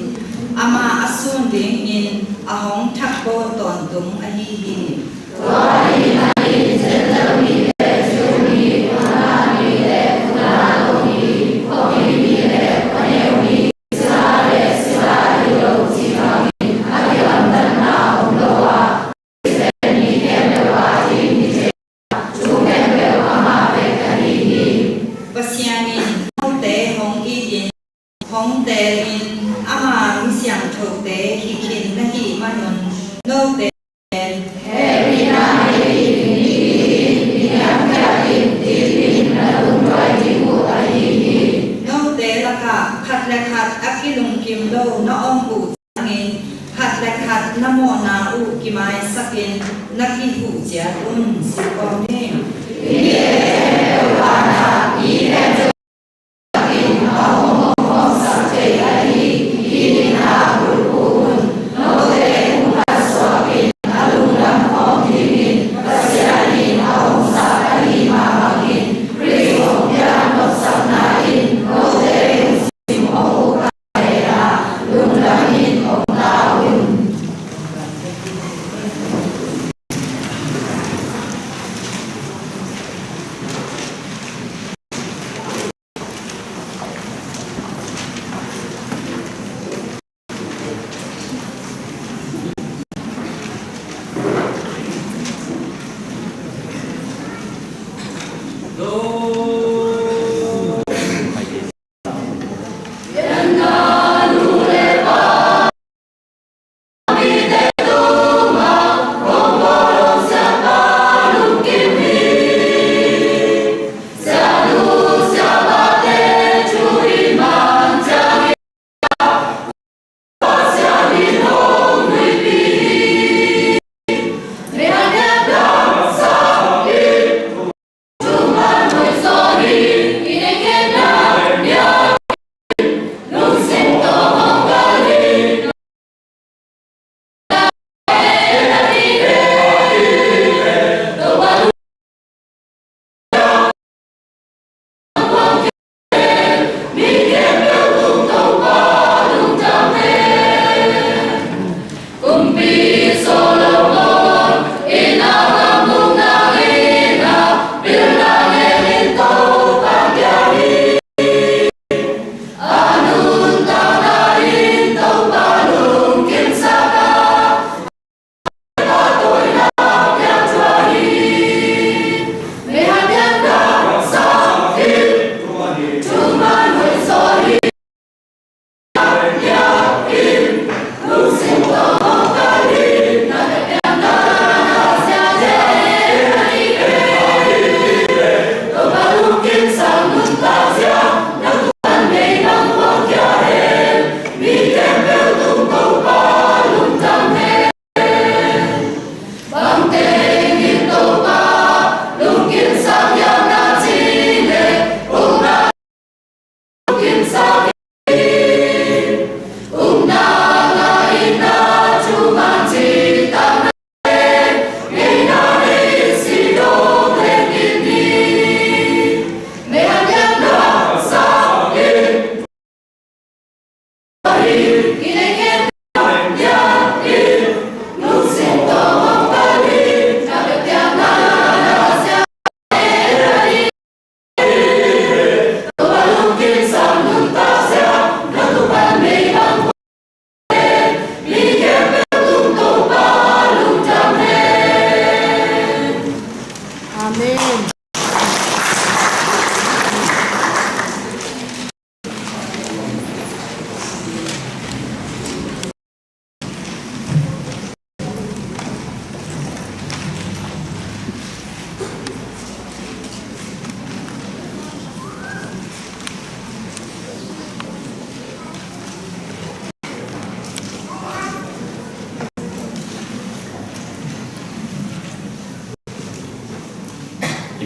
ama a sun ding in a hong thak ko ton tung a hi hi. Pasian in hong te hong i in hong tel in ama mi siang tho te hi khin na hi manun no te No te laka khat le khat a kilung kim lo na ong u changin khat le khat na mo na u kimai sakin na ki hu chia un si ko ni.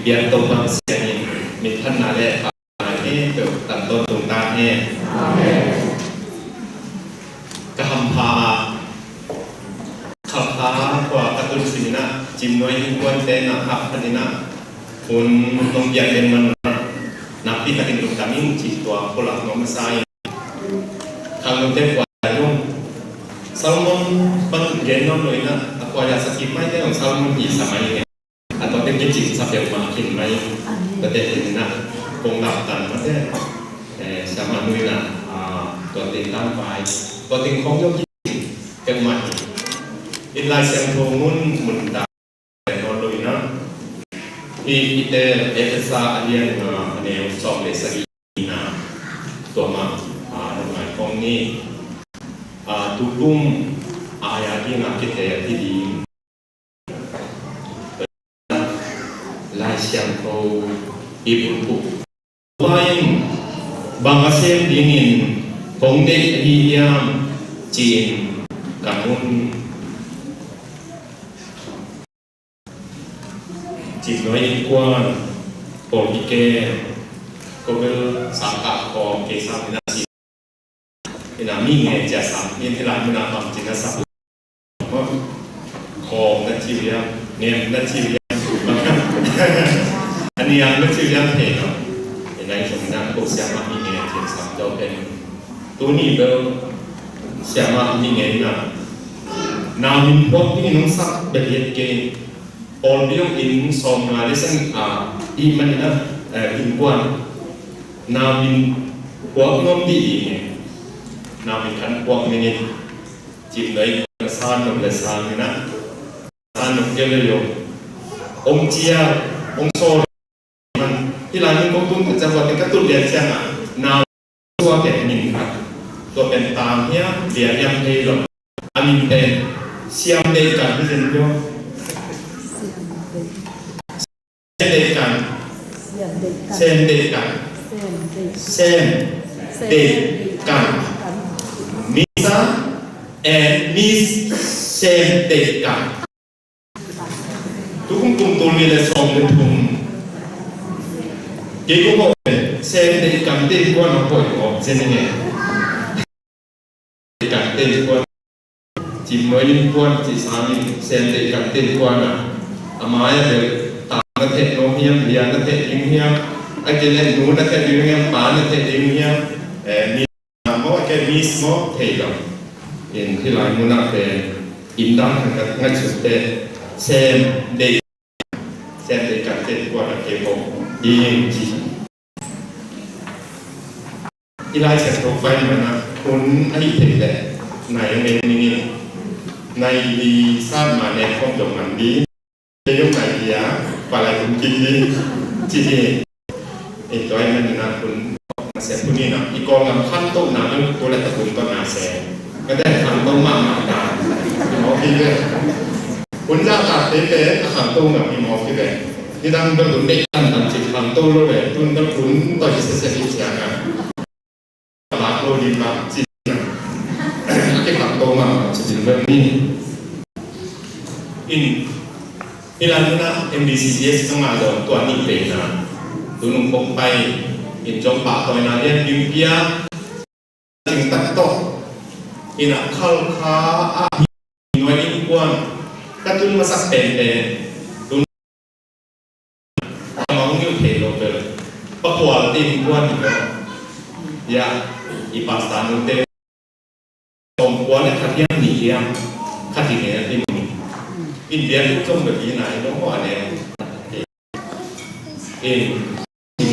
Biak to bang siangin mithan na le he tam ton tung ta he. Ka ham pha khap pha kwa ka tun sinina chim noi hin kuan te na hap khanina kun nong biak den man na pi takin tung tamin chi tua pulak no masai khang nong te kwa yung Salmon ban gen non noi na akwa ya sakip mai te salmon hi samai ne อันตอนเป็นจิตสับเดียวมาขินไหมประเด็นนะคงดับตันมาเด้สามานุยนะตัวติดตั้งไปตัวติงของยกยิ่งกันใหม่อินลายเสียงโทงุนหมุนตาแต่นอนลุยนะอีอิเตเอเฟซาอันเลียนเนวสอบเลสกีนาตัวมาทำไมของนี้ตุกุ้มอายาที่งาคิดเตยที่ดี lai siang ko ibun Lain bangasem dingin kong de hi yam chin kamun chim nói quan por ike ko bel sam ka ko ke sam na si ina mi nge cha sam yin thila mu na pam chin na sa ko khom na chi ya nem na chi ya อันนี้ยังไม่ชื่อยังเห็นเนาะเห็นในสมนักโกเสียมามีเงินเทียมสามเจ้าเป็นตัวนี้เบลเสียมามีเงินนะนามินพวกนี่น้องสักเบียดเกณฑ์ปอนเรื่องอินสอมมาได้สังอ่าอีมันนะเอ่ออินกวนนามินพวกน้องดีเนี่ยนามินขันพวกนี่จิมเลยซานนมเลยซานนี่นะซานนมเกลือองเจียองโซมันที่ร้านนี้ก็ตุ้นจะว่าเป็นกระตุ้นเรียนเชียงอ่ะนาวตัวเป็นมินครับตัวเป็นตามเนี่ยเรียนยังเฮหรออามินเป็นเสียมเดกันที่เซนโยเซนเดกันเซนเดกันเซนเดกันมิซาแอนมิสเซนเดกันทุกคนตุ่มตุ่มมีเลยสองเลยทุมเกี่ยวกับเซนเดกันเต็มกว่าน้องปอยออกเซนยังไงกันเต็มกว่าจิมเมย์กว่าจิสามิเซนเดกันเต็มกว่านะอามายเดตามนักเทศโนเฮียมเรียนนักเทศอิงเฮียมไอ้เจนนูนักเทศอิงเฮียมปานักเทศอิงเฮียมเอ่อมีมอแกมีสมอเทลเอ็นที่ลายมุนักเตอินดังกันงัดสุดเตเซนเดเซนเดกันเต็มกว่านักเทศยิงจีอีไลเสร็จตัวไฟมันนะคุณไอ้เทแหละในเมนี่ในดีสร้างมาในข้อมจมันดีจะยกไหนดีอะปลาไหลคุณกินดีจีเอ็นตัวมันนะคุณเสียคุณนี่นะอีกองกับขั้นต้นน้ำมันตัวแรกตะกุนต้นนาแสก็ได้ทำต้นมากมาตาหมอพี่เลยคุณจะตัดเตะขันต้นกับมีหมอพี่เลยนี่ดังเป็นคุณเด็กตันตันจิตขันต้นเลยตุนตะกุนต่อที่เสียเสียงอ่ะลาโลดีมาจีเก็บขันโตมาจีแบบนี้อินอิลันนะ MDCCS ต้องมาโดนตัวนี้เป็นนะตัวนุ่งคงไปอินจงปากตัวนะเรียนยิ้มเปียจึงตัดโตอินะเข้าค้าอาหน่วยอินกวนกระตุ้นมาสักเป็นเป็นตุนมองนิ้วเทโลเบลประกวดตินกวนอีกแล้วยาอีปาสตานุเตตงกวนเนี่ยขัดแย้งหนีเยี่ยมขัดที่เนี่ยที่มึงอินเดียทุกจงแบบนี้ไหนน้องว่าเนี่ยเอง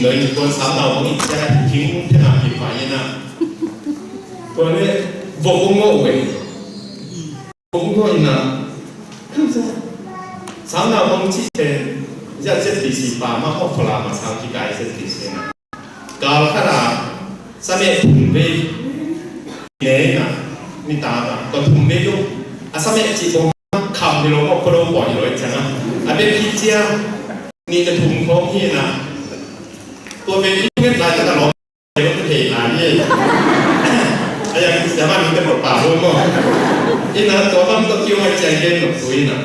เลยคนสามเราคนนี้จะทิ้งขนาดกี่ฝ่ายนะตัวนี้วงโง่เว้ยวงโง่นะสามเราคนที่เป็นจะเจ็ดตีสี่ปามาหกฟลามาสามที่กายเจ็ดตีสี่นะกาลขนาดสมัยถึงไปเนี่ยนะนี่ตาก็ถึงไม่รู้อาสมัยจีบคำที่เราก็เราบ่อยเลยจังนะอันเป็นพี่เจ้านี่จะถุงพร้อมที่นะตัวเป็นที่เงินรายจะตลอดเลยก็เทลานี่ไอ้ยังสามารถมีกำหนดป่ารู้มั้งอีนะตัวมันต้องคิวให้ใจเย็นหนุ่มตุยนะ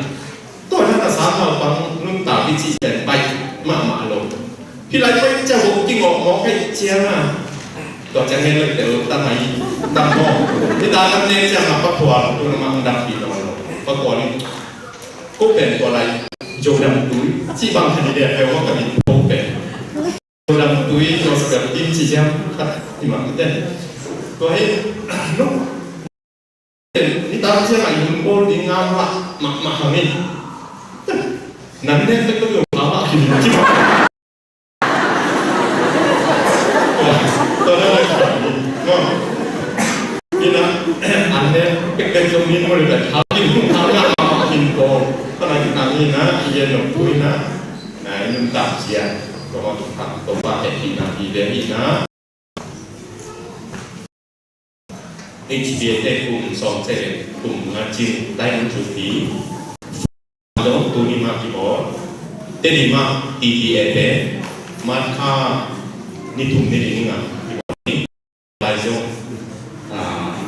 ตัวนั้นสามารถฟังนุ่งตาพี่จีเป็นไป Mah mah lo. Hi lai poi cha wo ki ngok mo kai chiang a. To cha ngen le te ta mai ta mo. Ni ta kan ne chiang a pa phua tu na mang dam pi to lo. Pa ko ni ko pen ko lai jo dam tui chi bang khani de pe wo ka min ko pen. Jo dam tui jo sa tim chi chiang khat ti ma te. To hi lúc ni ta chiang ai hun bol ding nga ma ma ma hangin. Nan ne te ko yo ma ma kin chi ma. ตัวนั้นเลยก็นี่นะอันนี้เป็นจมีมือแต่เท้าที่พุ่งเท้าหน้ามากินโกตอนนั้นที่นี่นะเย็นหลงปุ้ยนะนายนุ่มตาเชียก็มาทุกขังตัวว่าเอ็ดนาทีเดียอีนะ HBA กลุ่มสองเจ็ดกลุ่มงานจีนได้มุจุดีลงตัวนี้มาที่บอเตดีมา TTA เตมาค่านิทุมนิดิงอ่ะที่บอนี่ลายจง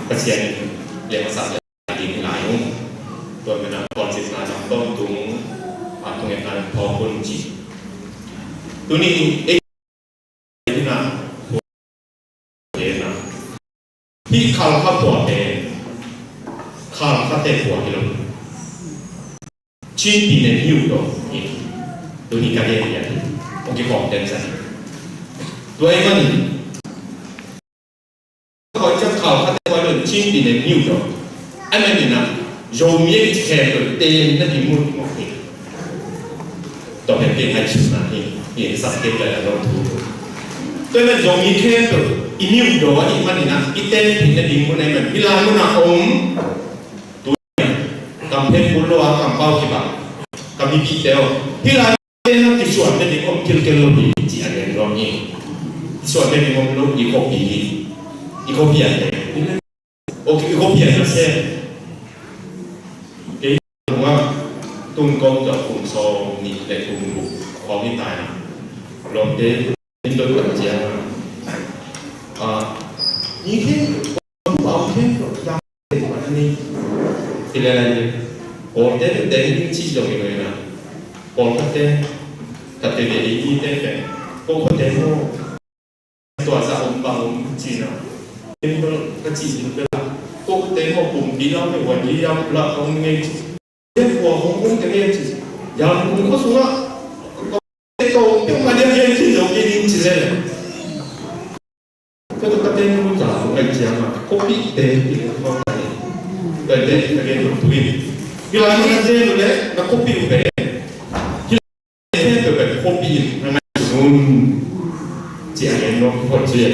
ประเชียนเรียกว่าสัตว์ดินหลายองตัวเป็นก่อนสิบนาจำต้นตุงปากตรงการพอคนจีตัวนี้เอ็ที่นะเห็นนะที่เขาเข้าตัวเองเขาเข้าเตะหัวที่ลงชีปีในหิวตัวนี่ตัวนี้การเรียนอย่างนี้องค์ของเต็มสันตัวเองมันเขาจะเขาเข้าเตะหัวเลยชีปีในหิวตัวอันนั้นนี่นะโยมเยี่ยมแค่ตัวเต็มนั่นที่มุดหมดนี่ตัวเป็นเพียงให้ชุดนะนี่นี่สักเก็บเลยแล้วถูกตัวมันโยมยี่แค่ตัวอีนิ้วดออีมันนี่นะอีเต้นผิดในดินคนไหนมันพิลามุนาอมตัวกำเพชรปุโรกำเป้าขีบะกำมีปีเดียวพิลาเต้นที่ส่วนในดินอมคิลเกลโลดีจีอันเรียนรองนี่ส่วนในดินอมลูกอีโคปีอีโคปีอะไรโอเคอีโคปีอะไรเช่นเกี่ยวว่าตุ้งกงกับกลุ่มโซนี่ในกลุ่มบุกของที่ตายลงเต้นตัวตัวเจีย啊，你看，我我看呀，我你，ที่อะไรโอ้เต้เต้ที่จีตรงนี้เลยนะโอ้เต้กับเต้เด็กนี่เต้เป็นโอ้คนเต้โม่ตัวจะอมบางอมจีนะเต้ก็จีนเป็นละโอ้เต้โม่กลุ่มดีเราไม่วันนี้เราเราเอาเงินเต้หัวของกุ้งจะเงี้ยจียาวกุ้งก็สูงอ่ะเต้โตเต้มาเรียนเรียนที่เราเรียนจีเลยก็ต้องเต้นรู้จักไอ้เจียมาโคปีเต้ที่เขา对对，那个对，原来那这个咧，那コピーべ，这个被コピー，那么嗯，这样咯，或者这样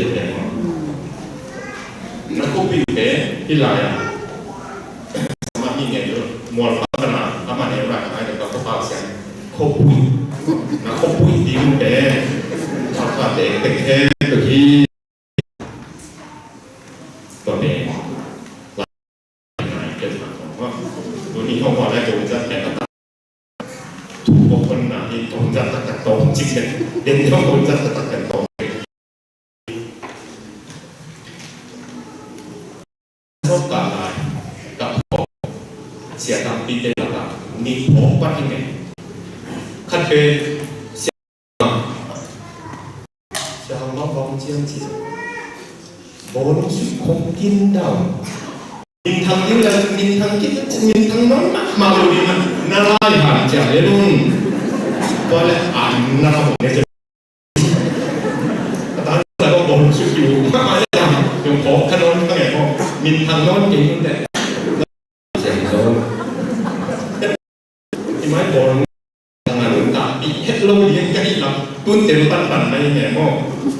那コピーべ，一来啊，มามีเนี่ยอยู่มวลพัฒนาอามาเนี่ยไรไอ้เด็กก็เปล่าเสียงโคปุยนะโคปุยดีมุเตชอบเด็กเด็กแค่ตัวที่ตัวเองตัวนี้เขาบอกได้ตัวจะแต่ถูกคนนะที่ตรงจะตัดตรงจริงเลยเด่นที่คนจะตัดกันตรงชอบกับอะไรกับเสียตามปีเต็มละนี่ผมว่าที่ไงคันเป็นเสียเสียงน้องบองเจียงจีบอลสุดคงกินดาวมินทางนี้เลยมินทางกินมินทางน้องมาดูดีมันน่าไล่ผ่านจากเลยนุ่นก็เลยอ่านนะครับผมเนี่ยจะตอนนั้นเราก็บอลสุดอยู่มากมายเลยยังขอขนมตั้งแต่ก็มินทางน้องจริงแต่เสียงโดนที่ไม่บอลทางนั้นตาปีเฮ็ดโลเลี้ยงกันอีกแล้วตุ้นเต็มปั้นปั่นไม่แห่หม้อ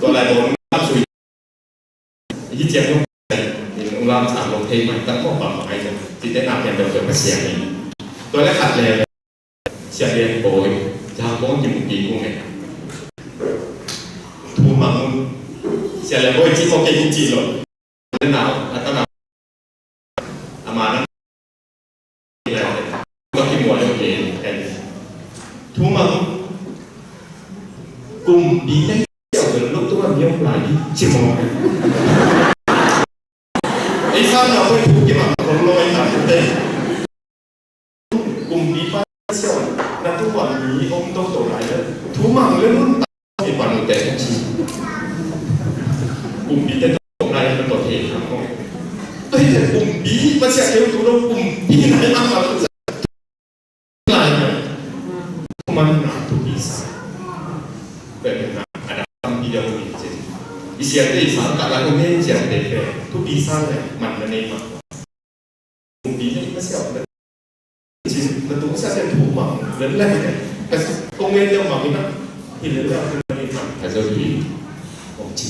ตัวลายบอลสุยยี่เจียงลามสามลงเทมันตั้งข้อความหมายจะจิตได้นำอย่างเดิมมาเสียงนี้ตัวแรกขัดเลยเสียงเรียนโอยจะโป้งยิ้มปีกุ้งไงทูมังเสียเลยโอยจีโอเคจีหรอหนาวอัตนาอามานั้นก็ที่มัวเรื่องเองทูมังกลุ่มดีได้เจ้าเป็นลูกตัวเมียหลายจิมองไอ้ข้าเราไปถูกกี่มันคนลอยตัดเต้กลุ่มนี้ป้าเชี่ยวนั่นทุกวันนี้องค์ต้องตัวไหนแล้วทุก Thumang le nun mi panu te chi. Pumpi te to lai na to the khang ko. Tôi te pumpi ma sia keu tu lo pumpi nai ma ma tu lai na. Thuman na tu pi sa. Pe na ada tam pi ya mi che. Isia te sa ka la ko me chia te pe tu pi sa le man na nei ma. Pumpi nei ma sia na tung sa se thu ma len le ka công nghệ theo mà cái nó thì lấy ra cái này mà phải rồi thì ông chỉ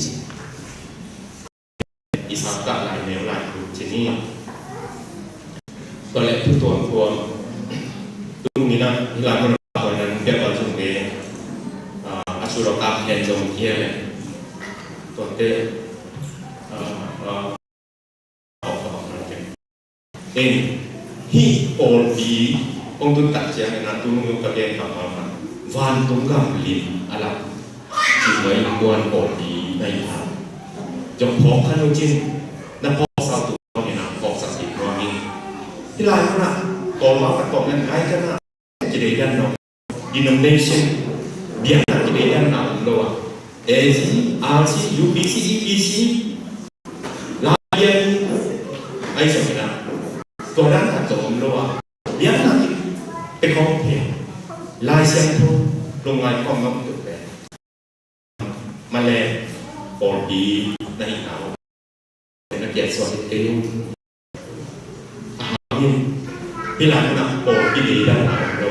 อีสานกะหลายแนวหลายคือที่นี่ตอนแรกทุกตัวพวงตุ้งนี้นะที่หลังมันตอนนั้นเรียกว่าจุงเองอาชูรกาเห็นจงเทียเลยตัวเต้ออกออกมาเองฮีโอปีองตุนตัดเจียงนะตุ้งนุกระเบียนขับมาวันตุ้งกำลินอะไรจีไว้มวนโอปีในทางจงพอขันจินนักพอสาวตัวนี่นะพอสักสิบตัวนี้ที่ลายมันนะตอนมาประกอบกันไงกันนะจะได้ดันเนาะ denomination เบียร์จะได้ดันนะโลวะ A C R C U B C E B C ลาเบียนไอ้สมัยนะตัวนั้นจบโลวะเบียร์นะเป็นของเพียงลายเสียงทุลงงานความน้องตุกแต่มาแลปอดีในเอานักเกียรติสวัสดิ์เอวอาหินที่หลังนะปอดีดีด้านหลังเรา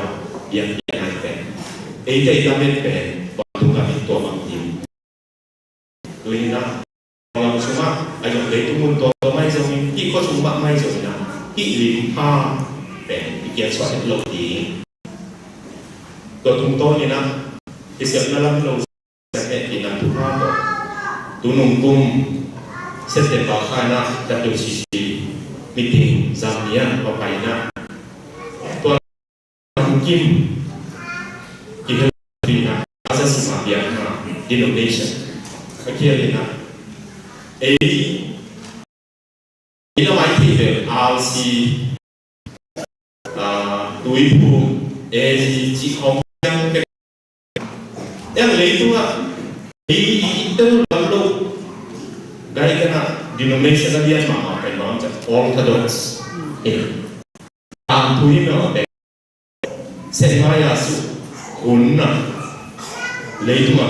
เบียร์เบียร์ไอเป็นเอใจตาเป็นเป็นบอทุกกับตัวบางทีตัวนี้นะเราชมว่าไอ้อย่างเลยทุกคนตัวไม่จะมีที่ก็ชมว่าไม่จะมีนะที่ลิ้นผ้าเป็นเกียรติสวัสดิ์โลกีตัวทุ่งต้นนี่นะที่เสียบนั่นลงเสียบเนี่ยนะทุกภาพตัวนุ่มกุ้มเส้นเต็มปากข้านะ WCC meeting ซามเนียต่อไปนะตัวกิมกินดีนะอาซาสิมาเบียนะ denomination โอเคเลยนะเอนี่เราหมายถึงเป็น RC อ่าตุยภูเอจีคอมยังเป็นยังเลยตัวอีอินเตอร์ลัมโลไกกันนะ denomination เรียนมาเป็นน้องจาก Orthodox เองตามทุยเนาะเป็นเส้นมายาสุขุนนะเลยตัว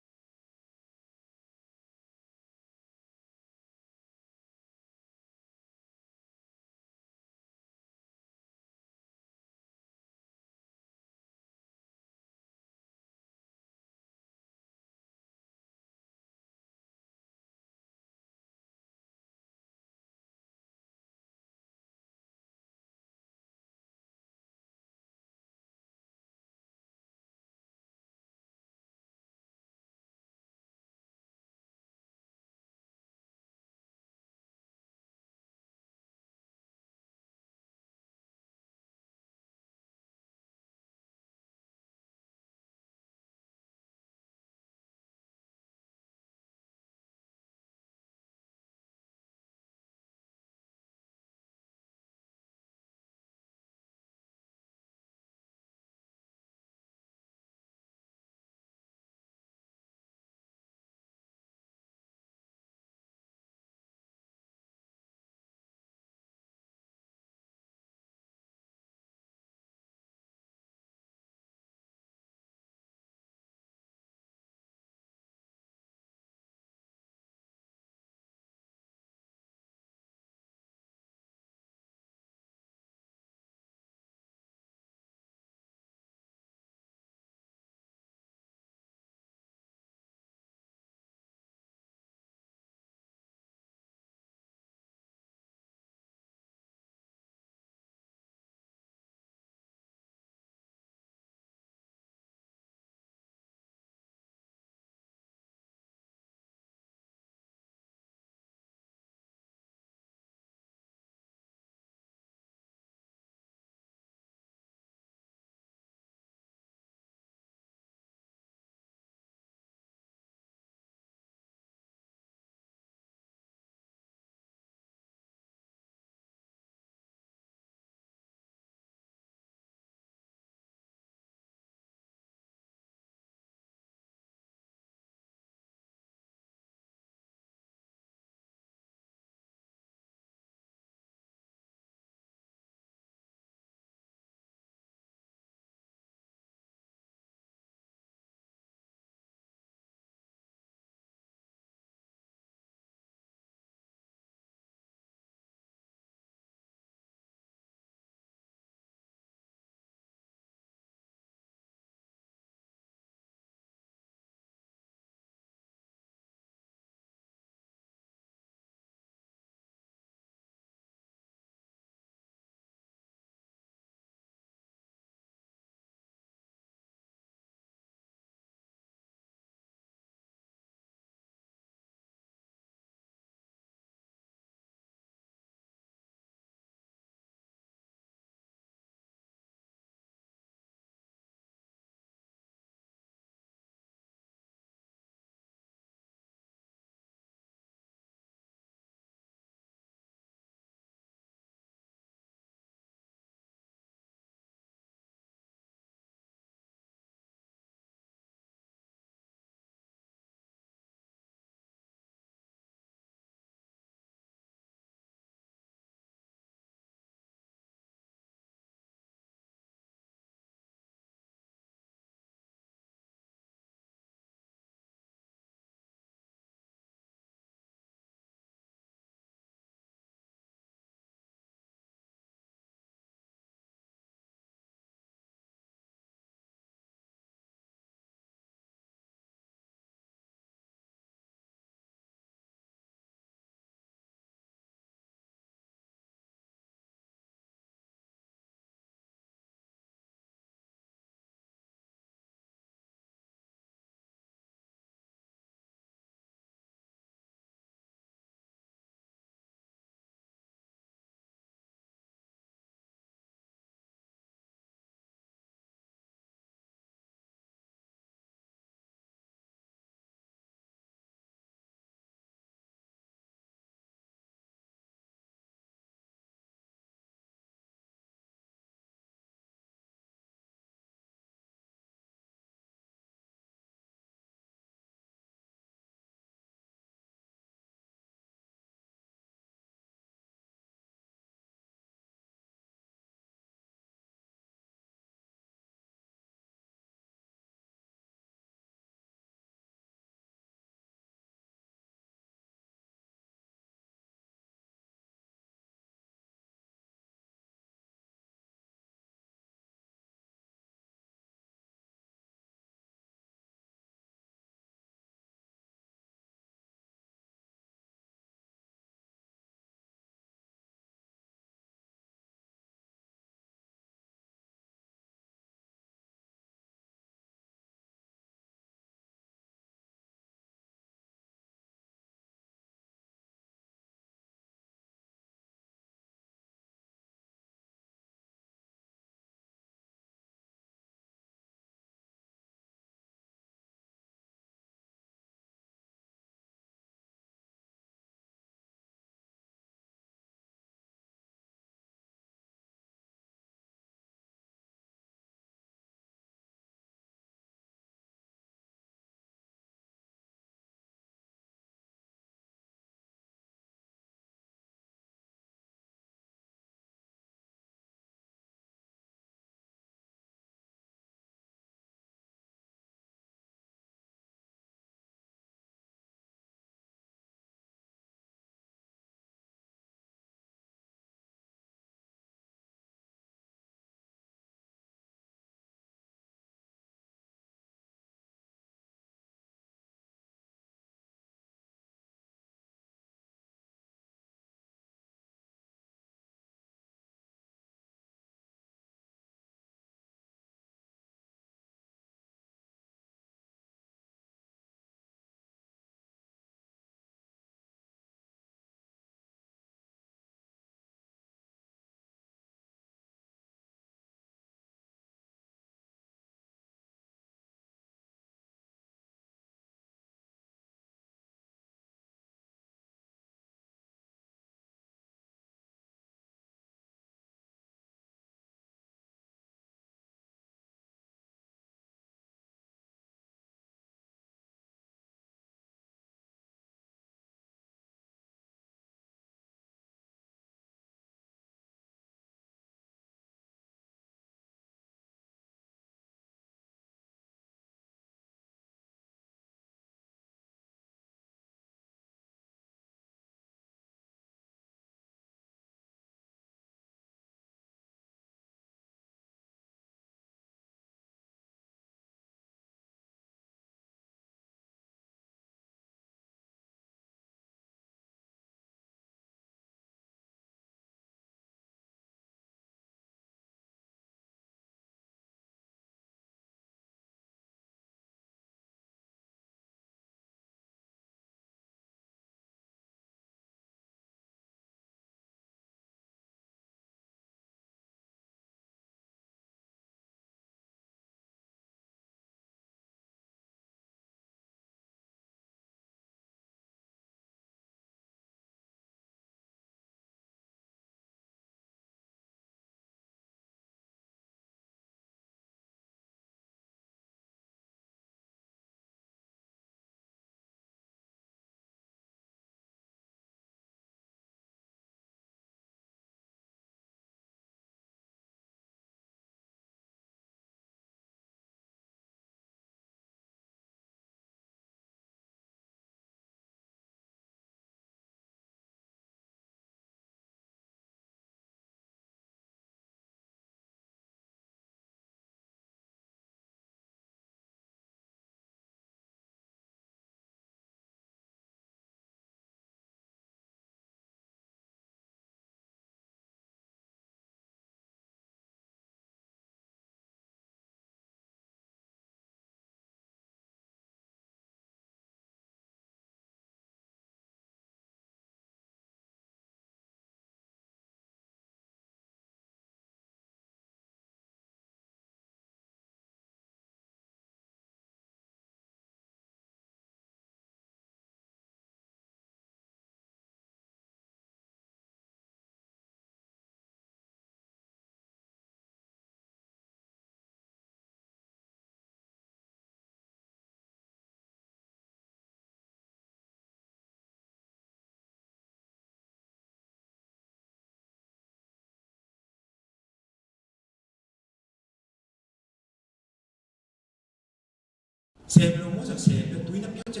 Sem lo mo sak sem lo tui na pio che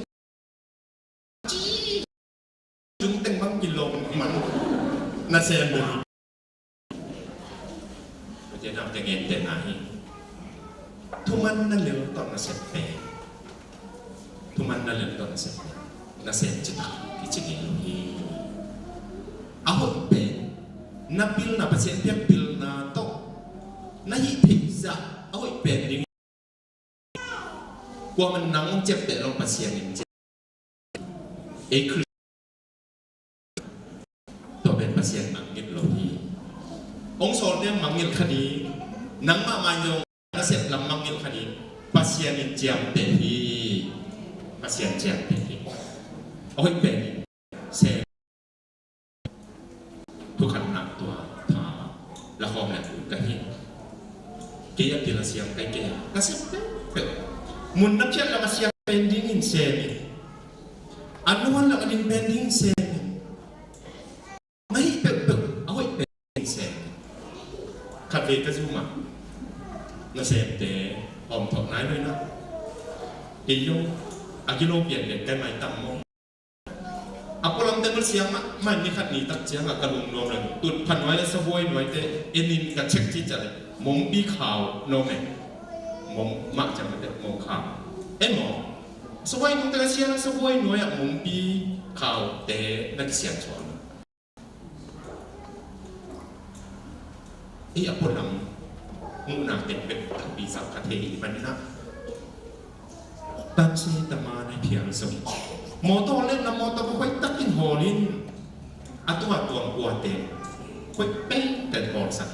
chung teng bang kilong man na sem lo Pathian am te ngen te na hi thuman na lel to na sem pe thuman na lel to na sem pe na sem chi tak ki chi nge lo hi a hot pe na pil na Pathian piak pil na to na hi thei za a hoi pen ding kwa man nang chep te long Pathian in che e Christ to ben Pathian mangin lo hi ong sol te mangil khani nangmah ma yong na sep lam mangil khani Pathian in chiam te hi Pathian chiam te hi oi pe se thukhat nak tua tha la khom le ka hi ke ya pil siam kai ke ka sep pe pe mun na phiat la ka siam pending in se mi anuan la ka ding pending se mi mai pe pe a hoi pe se khat ve ka zu ma na sem te om thok nai noi na ti yo agilo pian le kai mai tam mo Apolam te mal siang ma mai ni khat ni tak chiang a ka lung nuam le tut phan noi le savoy noi te enin ka check chi chale mong bi khao no me mong ma chang te mong khao e mo savoy nung te ka siang savoy noi a mong bi khao te na ki siang chuan i apolam mu na te pe tak bi sak ka the i man na tan se tama na phiang so motor le na motor ko hoi takin holin atua tuang kua te hoi pe ten hol sak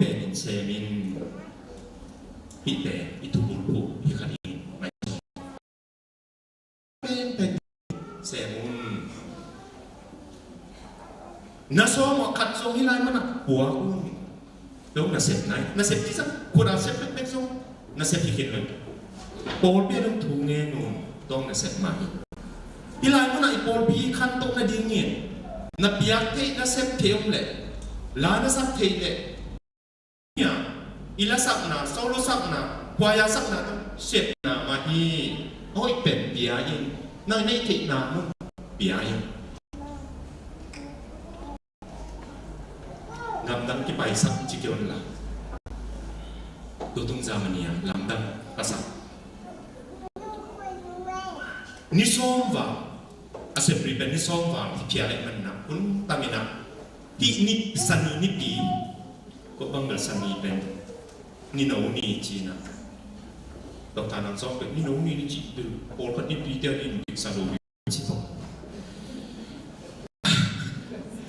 pen in semin hi te i thu bul phu hi khani mai pen pen semun na so mo khat so hi lai mana hua un dong na sep nai na sep ki sak khura sep pek pek so na sep hi khin loi paul bia dong thu nge nu dong na sep ma hi hi lai mana i paul bi khan tok na ding nge na piak the na sep the um le la na sak the le nya ila sak na solo sak na kwaya sak na sep na ma hi hoi pen bia in nai nei the na mu bia in Lamdang ki pai sak chi kyon la. Tutung zamania lamdang pasak. Ni som va assembly pen ni som va thi phia le man na kun tamina ti ni sani ni pi ko bangal sani pen ni no ni chi na dok ta nang song pe ni no ni ni chi du pol khat ni pi te ni ni sa lo สิบ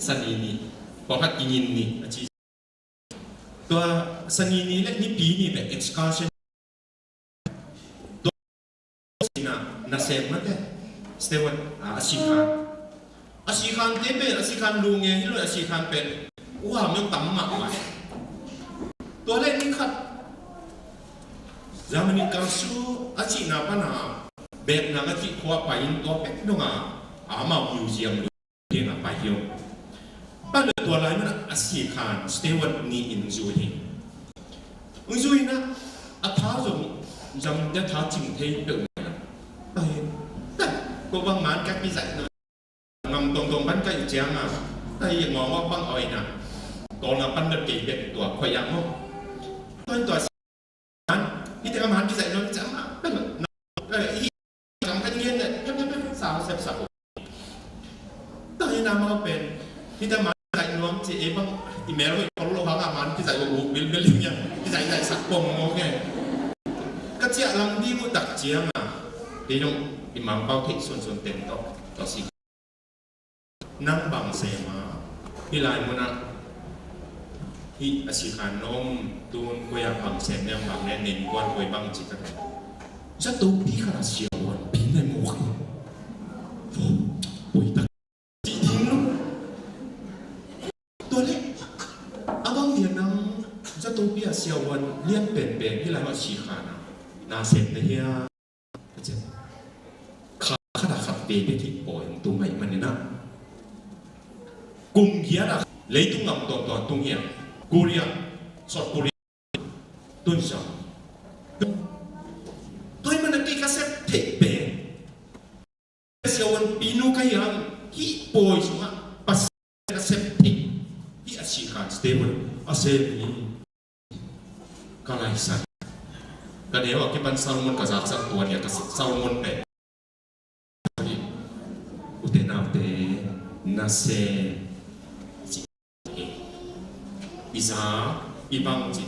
สนีนี่พอขัดกินนี่อาจีตัวสนีนี่และนี่ปีนี่แบบ excursion ตัวสินะนาเซมมาเตสเตวันอาชีคานอาชีคานเตเป็นอาชีคานลุงไงที่รู้อาชีคานเป็นว้ามันต่ำมากไปตัวเล็กนี่ขัดจามันนี่การสู้อาชีนาปนาแบบนางอาชีควาไปตัวเป็ดน้องอ่ะอามามิวเซียมเรียนไปเยอะป้าเลยตัวอะไรมันอาชีคานสเตวันนี่อินจุยอินจุยนะอาท้าจงจำจะท้าจริงเทเปล่าไปแต่ก็บางมันกักพิเศษนะงำตรงตรงบ้านก็อยู่เจียงอ่ะแต่ยังมองว่าบังอ่อยนะตอนนั้นปั้นเด็กเป็นตัวคอยยังมั้งตอนตัวนั้นที่แต่กำหันพิเศษน้องจะมาเป็นจำกันเงี้ยเนี่ยสาวเสพสาวตอนนี้นามาเป็นที่แต่มาใจน้องจีเอบังอีเมลเขาโลหะมันที่ใส่อูบิลบิลเนี่ยที่ใส่ใส่สักปงโอเคก็เจียลังดีมุตักเจียงอ่ะที่น้องอิหมัมเป้าที่ส่วนส่วนเต็มต่อต่อสินั่งบังเสมาที่ลายมุนะที่อาชีคานมตูนกุยบังเสมเนี่ยบังเนี่ยเน้นกวนกุยบังจิตกันจะตัวพี่ขนาดเสียววันพี่ในหมวกปุยตักจีทิ้งลูกตัวเล็กอาบังเดียนังจะตัวพี่เสียววันเลี้ยงเป็นเป็นที่ลายว่าชีขานะนาเสมเนี่ยจะขาขนาดขับเปไปที่ปล่อยตัวใหม่มันเนี่ยนะกุมเฮียนะเลยตุ้งงำตอนตอนตุ้งเฮียกูเรียสอดกูเรียตุนสอง Pawi chungah pasal a sem thik hi a si khan stable a sem mi kalai san ka neo ki pan salmon ka zak sak tuan ya ka salmon pe ute nau te na se iza ibang chi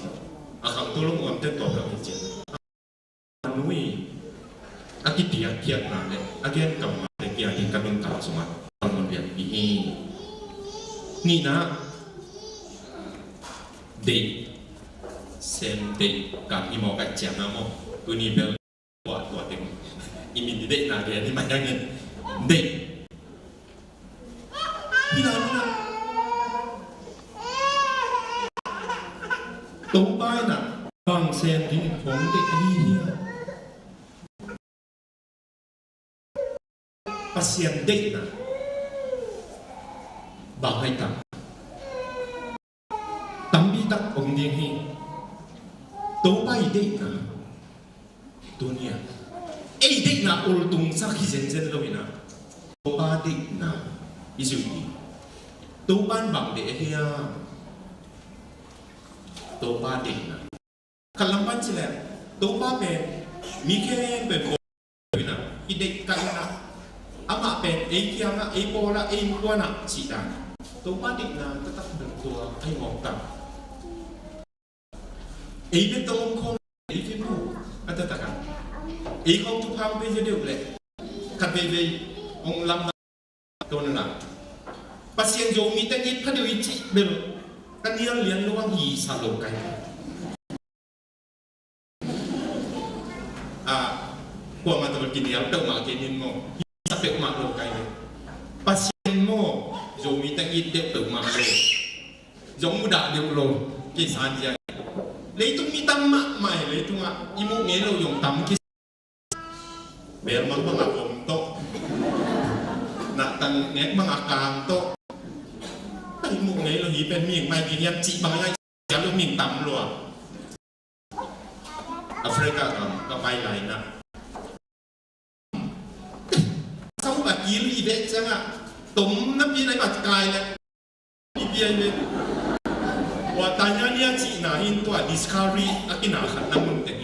akang tulung om te to ka chi nui a ki piak piak na le again kam ma te kia hi kanun ta chunga salmon lian pi hi ni na dei sem dei kan i mo kai chiang na mo tuni bel tua tua ting imin di dei na ge ni ma yang in dei hi na na to bai na bang sen ding khong de hi hi Pasian deih na bang ai tam tambi tak om ding hi to pai deih na tunia ei deih na ul tung sak hi zen zen lo ina to pa deih na izu ti to ban bang de hia to pa deih na kalamban chile to pa pe mi khen pe na i deih kai na amah pen ei kiang ah ei pawl ah ei kuan ah chi dan to pa dik na tatak bel tua ai ngong tam ei be tong khong ei fi mu ata taka ei khong tu phang pe je deuh le khat ve ve ong lam to na la pasien jo mi te i phadu i chi bel kan nial lian luang hi sa lo kai พวกมาตะกินเดียวเต้ามากินโมสเปกมาโลไกเลยปัสเยโมโยมีตังอินเด็กเต้ามาโลยงมุดาเดียวโลกิสานใหญ่เลยตุงมีตั้มมะใหม่เลยตุงอ่ะอีมุเงโลยงตั้มกิเบลมังบังอาผมโตนักตังเงมังอากางโตอีมุเงโลหีเป็นมีไม่กินยับจีบางอย่างยับลูกมีตั้มลัวอฟริกาก็ไปไหนนะสมบัติกีรีเบจังอะตุ่มน้ำปีไหนบัดกายเลยปีเปียเลยว่าตายเนี่ยจีน่าหินตัว discovery อากินาขันน้ำมันเต็ม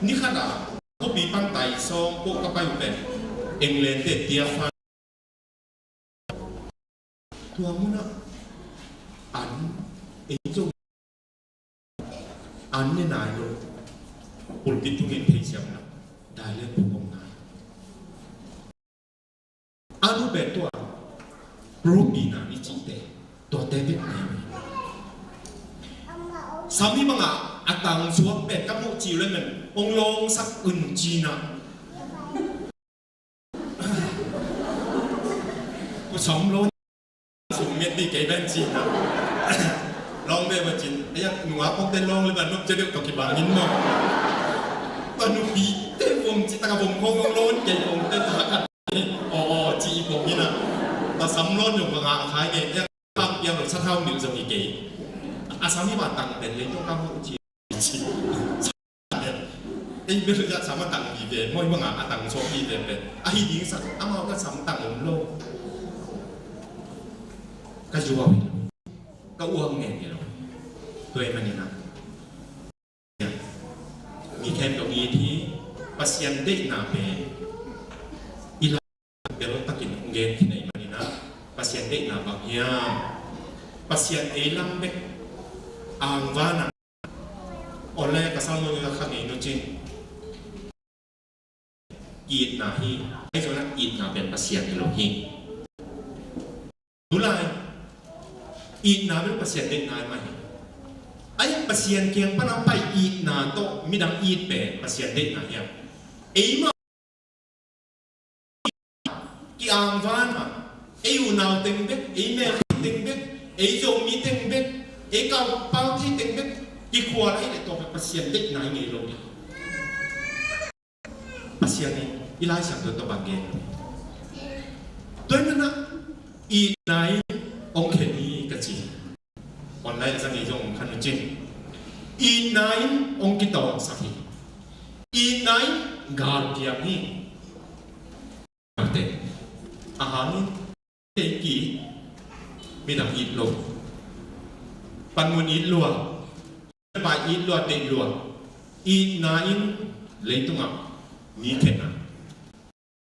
นี่ขนาดก็ปีปังไตซองพวกก็ไปเป็นเองเลนเตียฟันตัวมุนะอันเองจงอันเนี่ยนายโลปุลติตุงินเทียมนะได้เล่นปุกงนายอานุเบตัวรูปีนานิจิเตตัวเตเป็นไงสามีมังอะอัตังสวงเป็นกัมมุจีเลยมันองลงสักอึนจีนะกูสมโลสุเม็ดดีเกเป็นจีนะลองเบว่าจีนไอ้ยังหนูอ่ะพงเต้นลองเลยแบบนุ๊กจะเรียกตัวกี่บาทนิดหน่อยตอนนุปีเต้ผมจีตะกับผมคงลงโลนเก่งผมเต้นตากันอ๋อจีผมนี่นะแต่สำรอนอยู่บางอาท้ายเนี่ยยังตั้งยังหลุดสะเท่าหนึ่งจะมีเก๋อาสามีบาตังเป็นเลยต้องการจีจีเอ็งไม่รู้จะสามารถตังดีเวนไม่ว่างอาตังโชคดีเวนเป็นอาฮิดิ้งสักอามาก็สามตังองโลก็อยู่ว่าก็อ้วงเงี้ยเราตัวมันนี่นะมีแค่ตรงนี้ที่ปัสยันได้นาเปอีลาเบลตักินองเกนที่ไหนมันนี่นะปัสยันได้นาบางยามปัสยันเอลัมเบกอังวานะออนไลน์กับสาวน้อยกับขังเองนู่นจริงอีดนาฮีไอ้ตัวนั้นอีดนาเป็นปัสยันเอโลฮีดูลายอีดนาเป็นปัสยันเด็กนายไหมไอ้ปัสยันเกียงปนังไปอีดนาโตมีดังอีดเป็นปัสยันเด็กนายเนี่ยเอ้มากีอังวานมาเอ้ยูนาวเต็งเบ็กเอ้เมลเต็งเบ็กเอ้โยมีเต็งเบ็กเอ้เกาเปาที่เต็งเบ็กกีขวดไอ้เด็กตัวเป็นปัสยันเด็กนายเงยลงเนี่ยปัสยันนี่อีไลสังตัวตัวบางเกนตัวนั้นนะอีนายองค์เขนี้กะจีออนไลน์จะมีจงขันจริงอีนายองค์กิตองสักทีอีนายกาลเกียนี่เตอาหารนี่ Ki midang it lo panmun it lua pa it lua te lua it nain leitung ah ni khen ah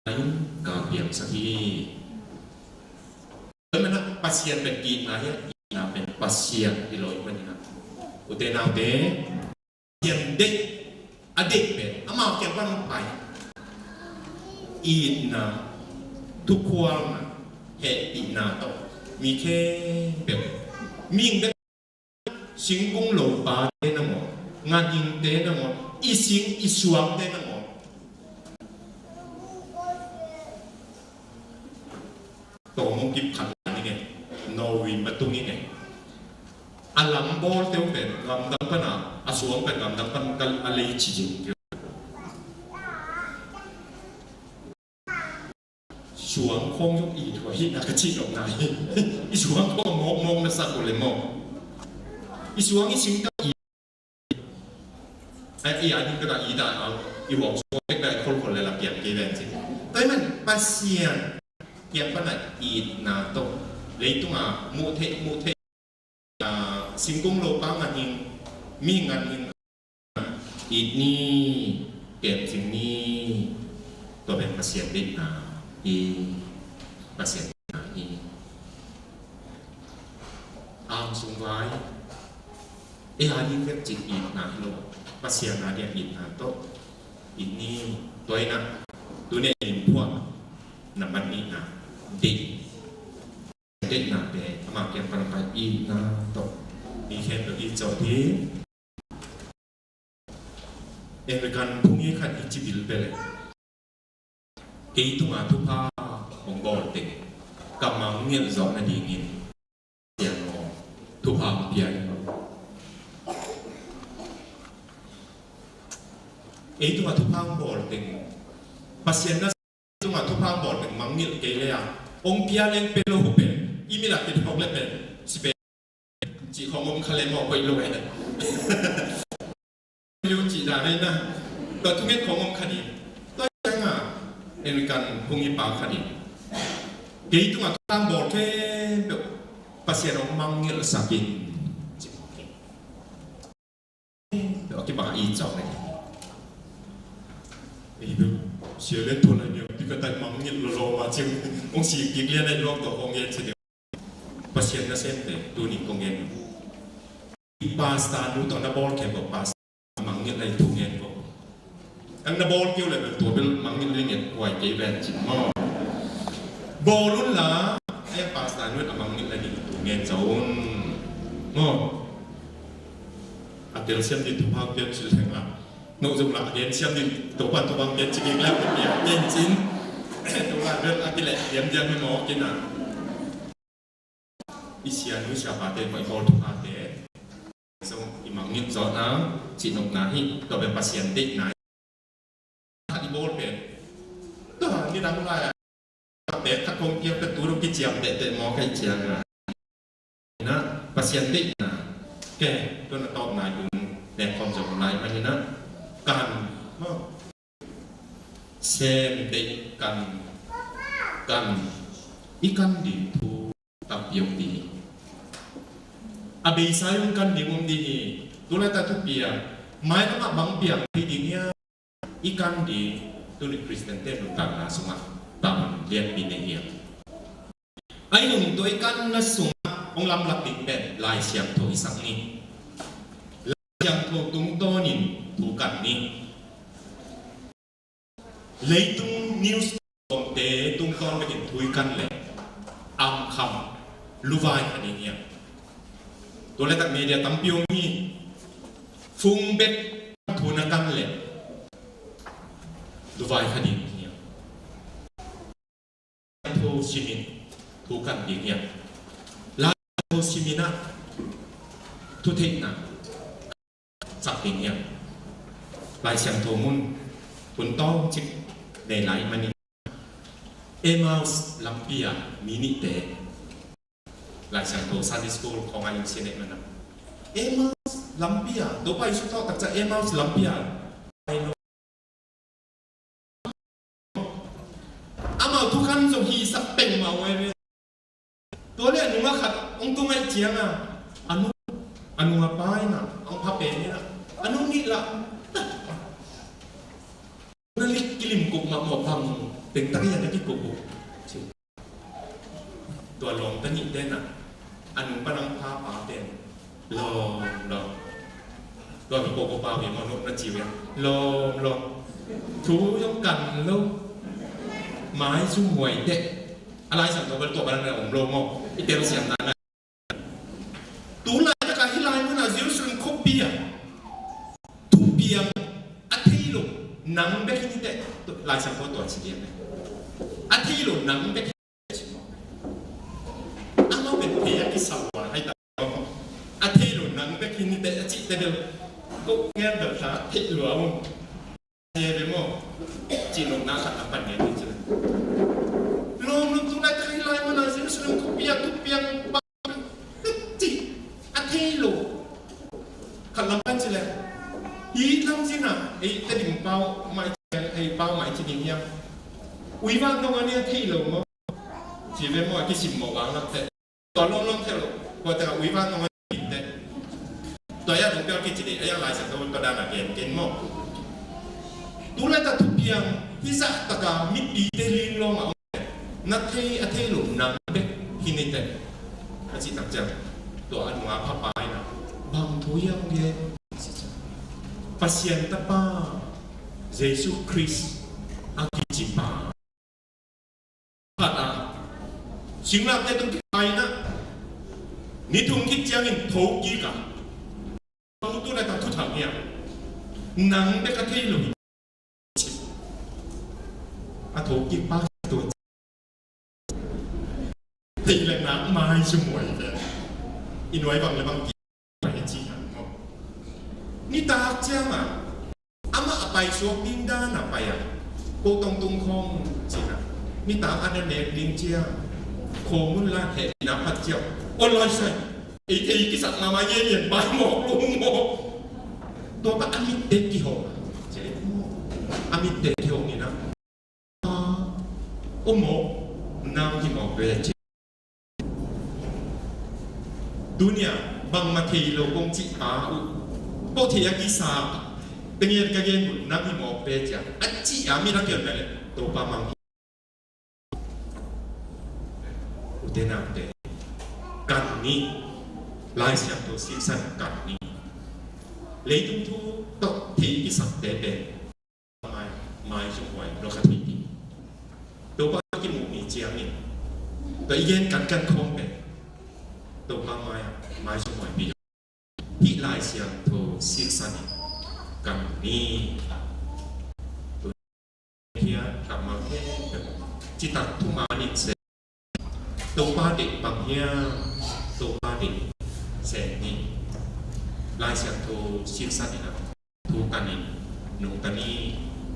nain ka piang sahi mana pasian pen ki na hi na pen pasian hi loi manina ute nau te pasian de adek pen amau ke ban pai it na thukual na he ti na to mi khe pe ming be singkung lo pa te na ngo nga ding te na ngo ising isuang te na ngo to mong kip khat ni nge no wi matung nge alam bol teu pen ngam dang pana asuang pen ngam dang pan kal alei chi jing. Suang khong yung i thua hi na ka chi lo na hi i suang khong mong mong na sa ko le mo i suang i sing ta i ai i ai ka da i da au i wong suang tek dai khol khol le la pian ke ven chi tai man pasian pian pa na i na to leitung a mu the mu the singkung lo pa ngan hing mi ngan hing Ini kem cing ni to ben pasien bit na i pasien na i am sung vai e a ni phep chin i na lo pasien na dia i na to ini toy na tu ne in phua na man ni na di det na pe ama kem pan pa i na to ni khen to i cho thi American phungi khat i chibil bele kei tunga thupa mongol te kamang ngel zong na ding in siang mo thupa pian ei tunga thupa bol te pasien na tunga thupa bol te mangil ke le a ong pia leng pe lo pe imi la ke thok le pe si จีของมคะเลมอไปลอยนะยูจีดาได้นะตัวทุกเม็ดของมคดีตัวยังอ่ะเอริกันพงอีปาคดีเกี่ตัวตั้งบอกแค่แบบปัสยานมังเงลสักินเดี๋ยวที่บาอีจอกเลยไอ้แบบเสียเล่นตัวอะไรเนี่ยที่ก็ได้มังเงลโลมาจึงองค์สีกิกเลียนในโลกตัวองค์เย็นเสีย pasien na sente tuning kong pasta nu to na bol ke bo pasta mangin lai tu ngen bo ang na bol kiu le bel tu bel mangin le ngen kwai ke ben chin mo bolun la ai pasta nu na mangin lai tu ngen chaun mo atel siam di tu phak pian chil theng la no zum la gen siam di to pan to bang pian chi la pian ngen chin tu la bel akile diam diam mi mo kina isian nu sia pa te mai bol tu pa te so imang ngin zo na chi nok na hi to be pasien te na ha di bol pe to ni dang la te kha kong pian pe tu ro ki chiam te te mo kai chiang na na pasien te na ke to na top na yung ne khom zo lai ma ni na kan mo sem te kan kan ikan di thu tam piong di abe sayong kan di um di hi tulai ta tu pia mai ma bang pia thi di nia ikan di tu ni Christian te lu kan na sunga tam lian pi ne hiang ai nung to ikan na sunga ong lam lak ding ben lai siam tho isak ni lai siam tho tung to nin thu kan ni leitung news tong te tung ton bekin thui kan le am kham luwai ani nia to le tak media tam piong hi phung bet thu na kan le luwai khani nia thu simin thu kan ding nia la thu simina thu thei na chak ding nia lai siang tho mun pun tong chik nei lai mani Emmaus lampia mini te lai siang tho Sunday school khong ai sin nei mana Emmaus lampia do pai su to tak cha Emmaus lampia ai lo amau thu khan zo hi sak peng ma wai. Ong tu ngai chiang a anu anu nga pai na ang pha pe ni na anu ni la na lik kilim kuk ma mo phang teng tak ya na ki ko ko ตัวลงตะนิเต้นอ่ะอันปนังพาปาเต้นลองลองตัวพี่โกโกปาเวมนุษย์นะจีเวลองลองทูยงกันโลไม้ชุ่มหวยเตะอะไรสั่งตัวเป็นตัวบันเนี่ยผมโลงอีเต็มเสียงนั้นตูลายตะกาฮิลายมันอ่ะเจียวสุนคบเปียทุเปียงอัทธิลุนังเบกินิเตะลายสั่งตัวตัวจีเดียอัทธิลุนังเบก a thei lo nang bek hin te chi te bel ko nge bel sa thei lo ang ye be mo chi lo na khat pan nge ni chi lom lom tu lai kai lai ma na sim sim ko pia tu piang pa chi a thei lo khat lam pan chi le hi lam chi na ei te ding pao mai ei pao mai chi ding ya ui wang dong ani thei lo mo chi ve mo ki sim mo wang lak te ตัวล้มล้มเทลว่าแต่วิวาน้องปิดเตตัวอย่างของเปียวกิจิไอ้ยังหลายสังตัวดานาเกนเกนโมดูแลแต่ทุกอย่างที่สักตะกามิดดีเตลิงลงอ่ะนัทเทอเทหลุมนังเด็กฮินิเตอาจิตักจังตัวอันวาพปายนะบางทุยังเกปัสยันตะป้าเยซูคริสต์อากิจิปาปัดอ่ะสิงลาเตตุงไปนะนี่ทุงคิดจังอินโทกีกะตัวอะไรทุถังเนี่ยนังเด็กเทลุอะโทกีป้าตัวตีเลยนะไม้ชมวยเลยอินไว้บางเลยบางกีไปจีหันนี่ตาเจ้าอ่ะอามาไปสวกดินด้านไปอ่ะโกตงตุงคงจีนะนี่ตาอันนั้นเด็กดินเจียโคมุนลาเหนับพัดเจียวออนไลน์ใช่ไอ้ที่กิสักมามาเย็นเย็นไปหมอกลุงหมอกตัวปะอามิเตกิโฮเจ๊อามิเตกิโฮนี่นะโอ้โหน้ำที่หมอกเลยเจ๊ดูเนี่ยบางมาเทโลกงจิอาอุโปเทียกิสาเป็นยังไงกันน้ำที่หมอกเลยจ้ะอัจจิอามิรักเกินไปเลยตัวปามังอุเทนาเตกันนี้ลายเสียงตัวซีสันกันนี้เลยตุ้งทูตกทีกิสัตเตเปไม่ไม่ช่วยเราขัดทีตัวป้ากินหมูมีเจียงนี่ตัวเย็นกันกันคงเป็นตัวป้าไม่ไม่ช่วยปีที่ลายเสียงตัวซีสันกันนี้ตัวเฮียกลับมาแค่จิตัดทุมานิเซตัวป้าเด็กบางเฮียตัวป้าเด็กเซนนี่ลายเสียงตัวซีสันนี่นะทูกันนี่นุ่งกันนี่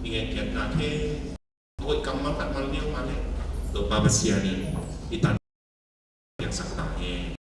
ยังไงเพียรนาเทโอ้ยกำมันตัดมันเลี้ยวมาเลยตัวป้าเสียนี่อีตันอย่างสักตาเอง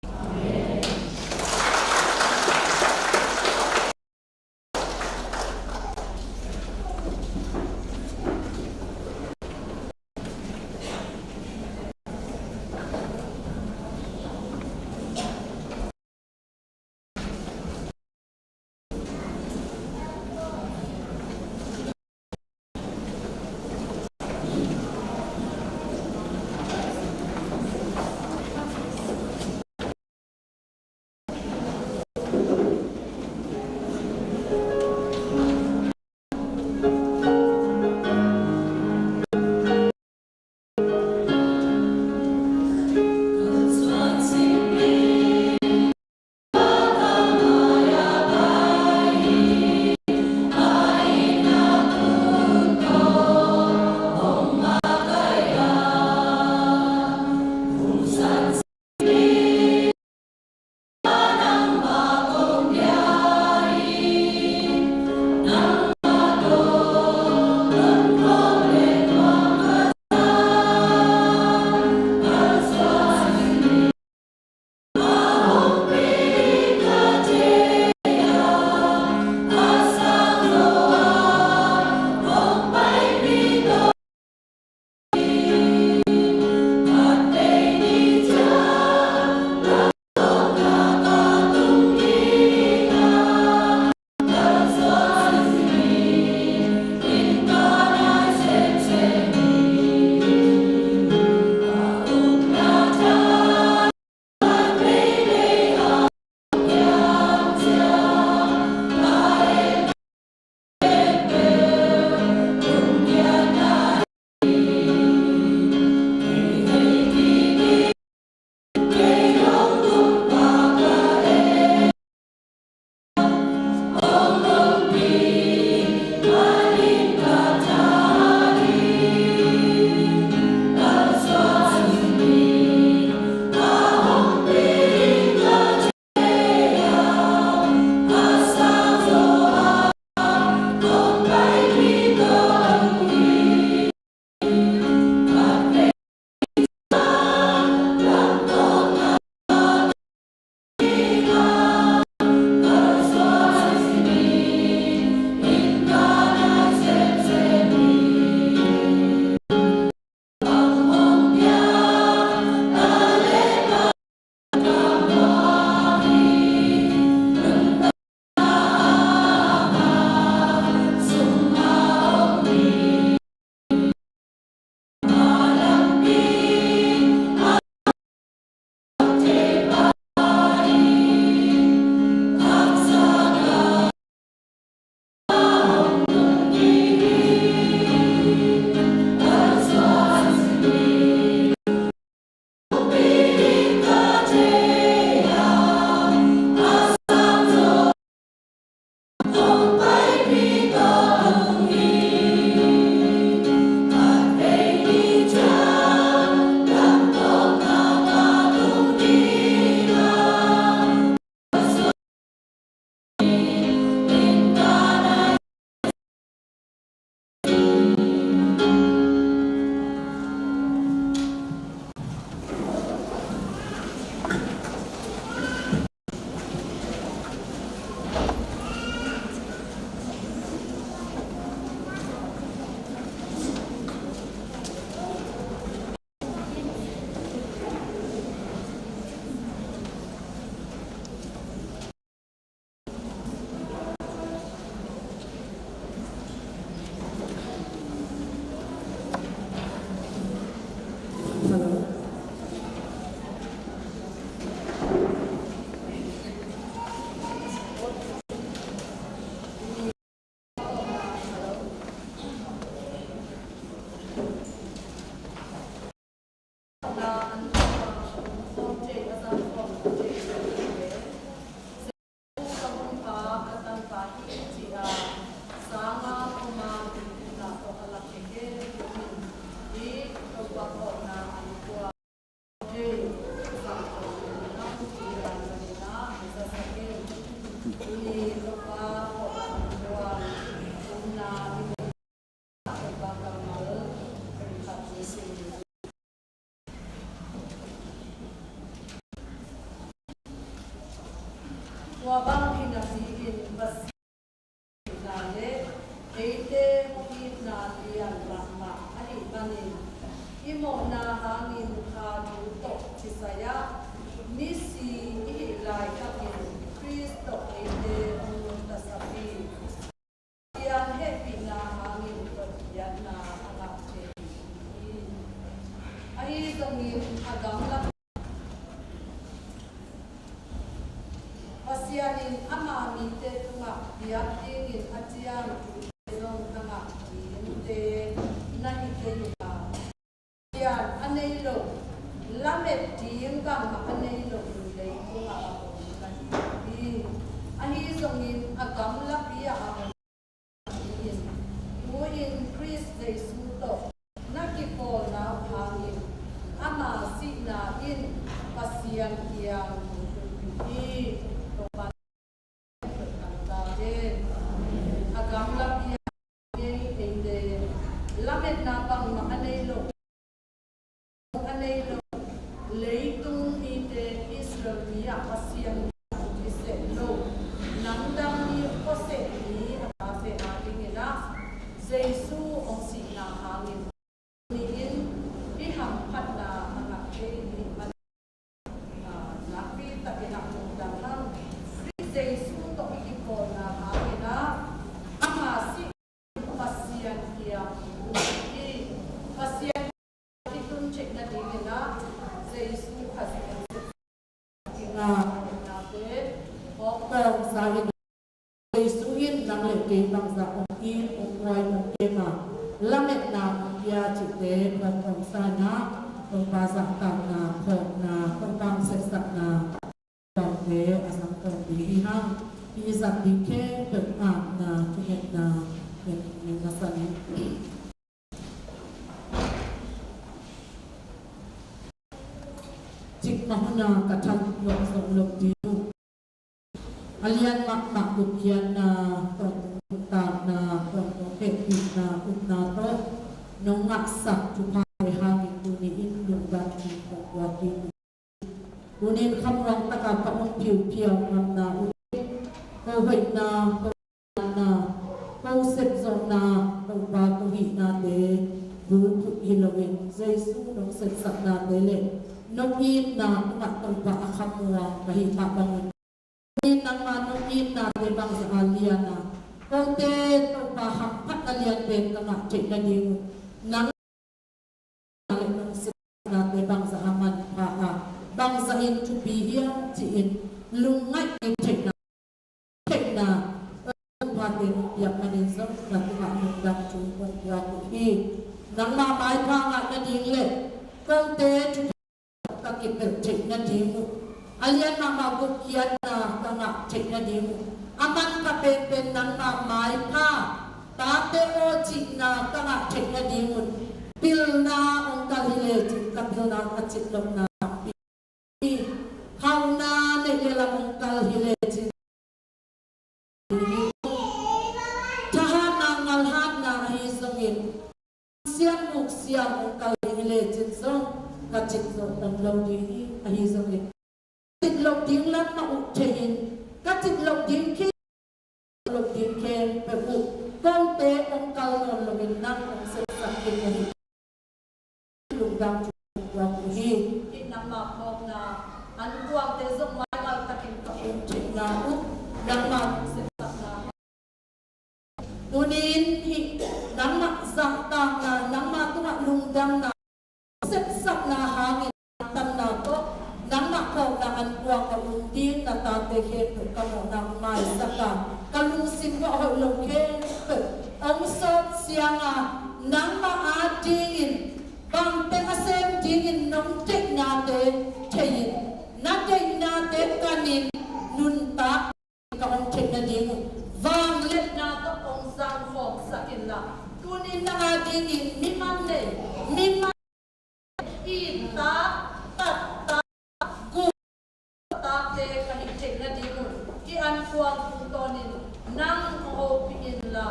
khuang tung ton in nang ho pi in la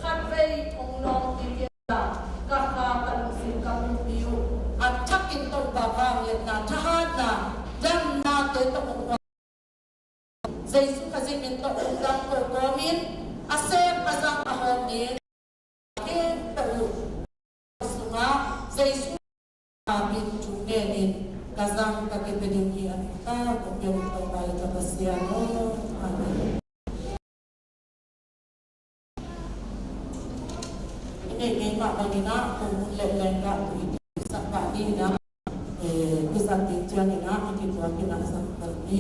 khat vei ong nong ti ke la ka ka ka lu sin ka mu piu at thakin to ba wang let na thahan na dam na te to ong Jesu ka zing in to ong dam ko komin asem azang ahom ni ke to sunga Jesu min tu nenin kazang ka ke peding hi an ta ko pyong to bai ka pasiano. Amen. Ini ngai ma bangina ko mun le le ka tu sak ba ni na eh kisak ti chiang ina ki tu ki na sak ba ni.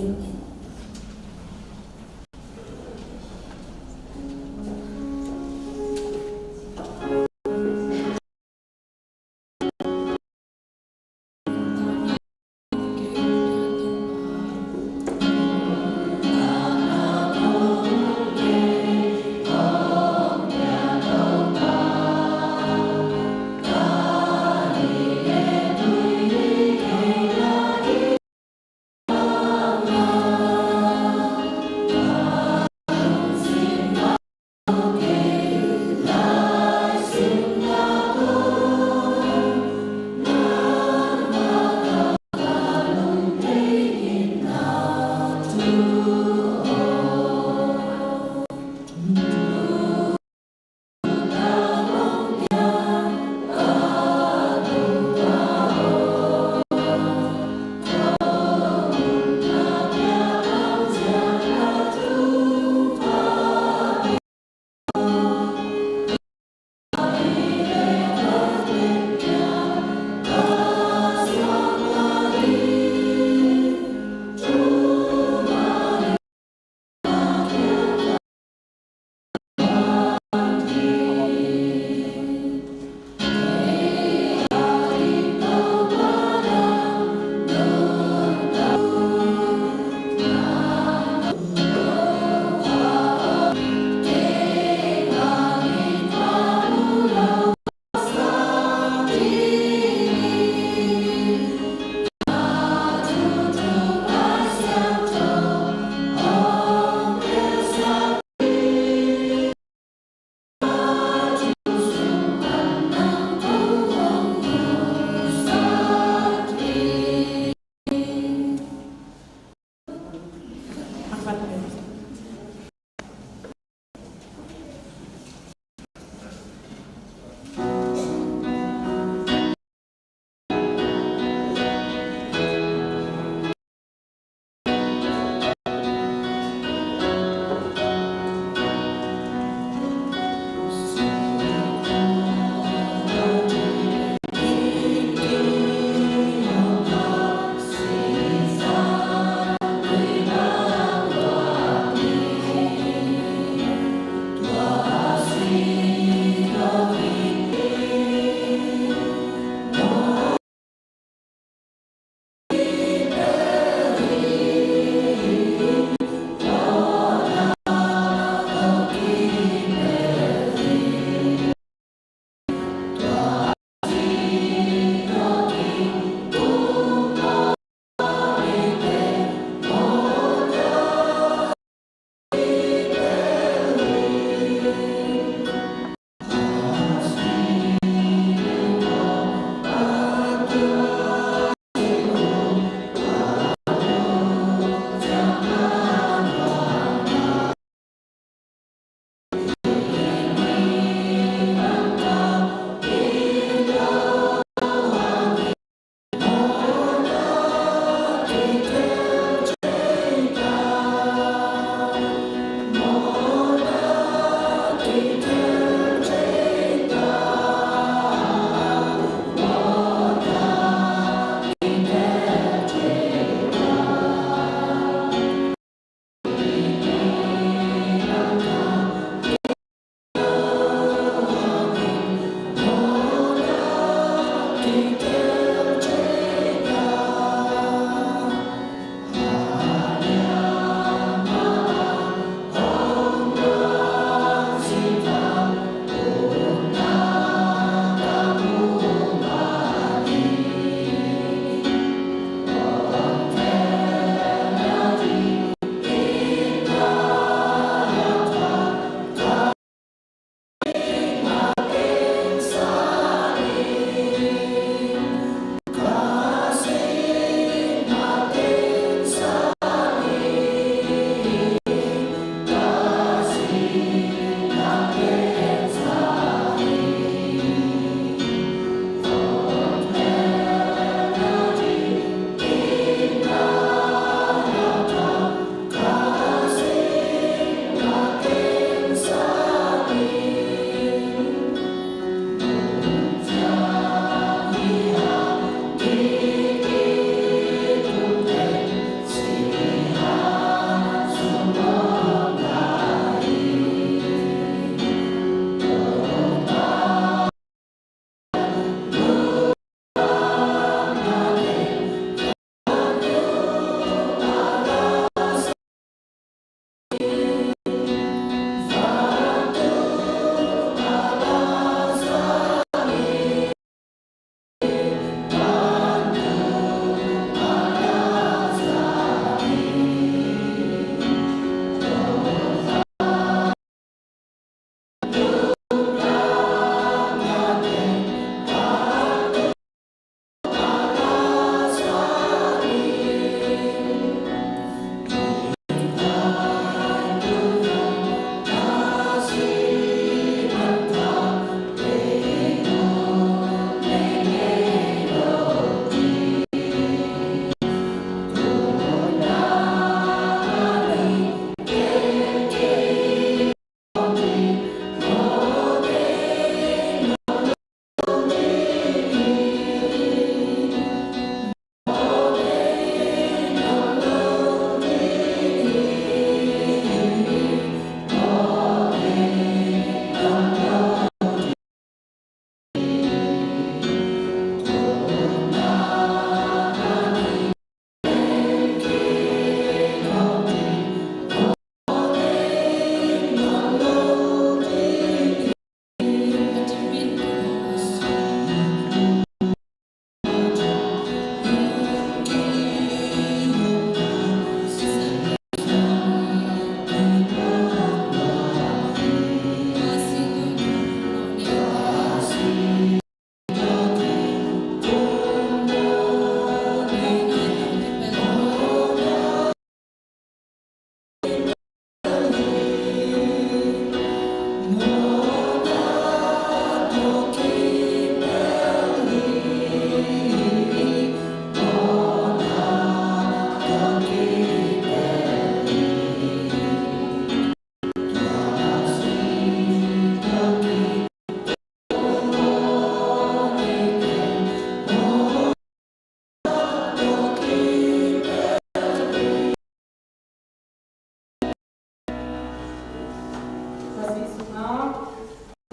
sungah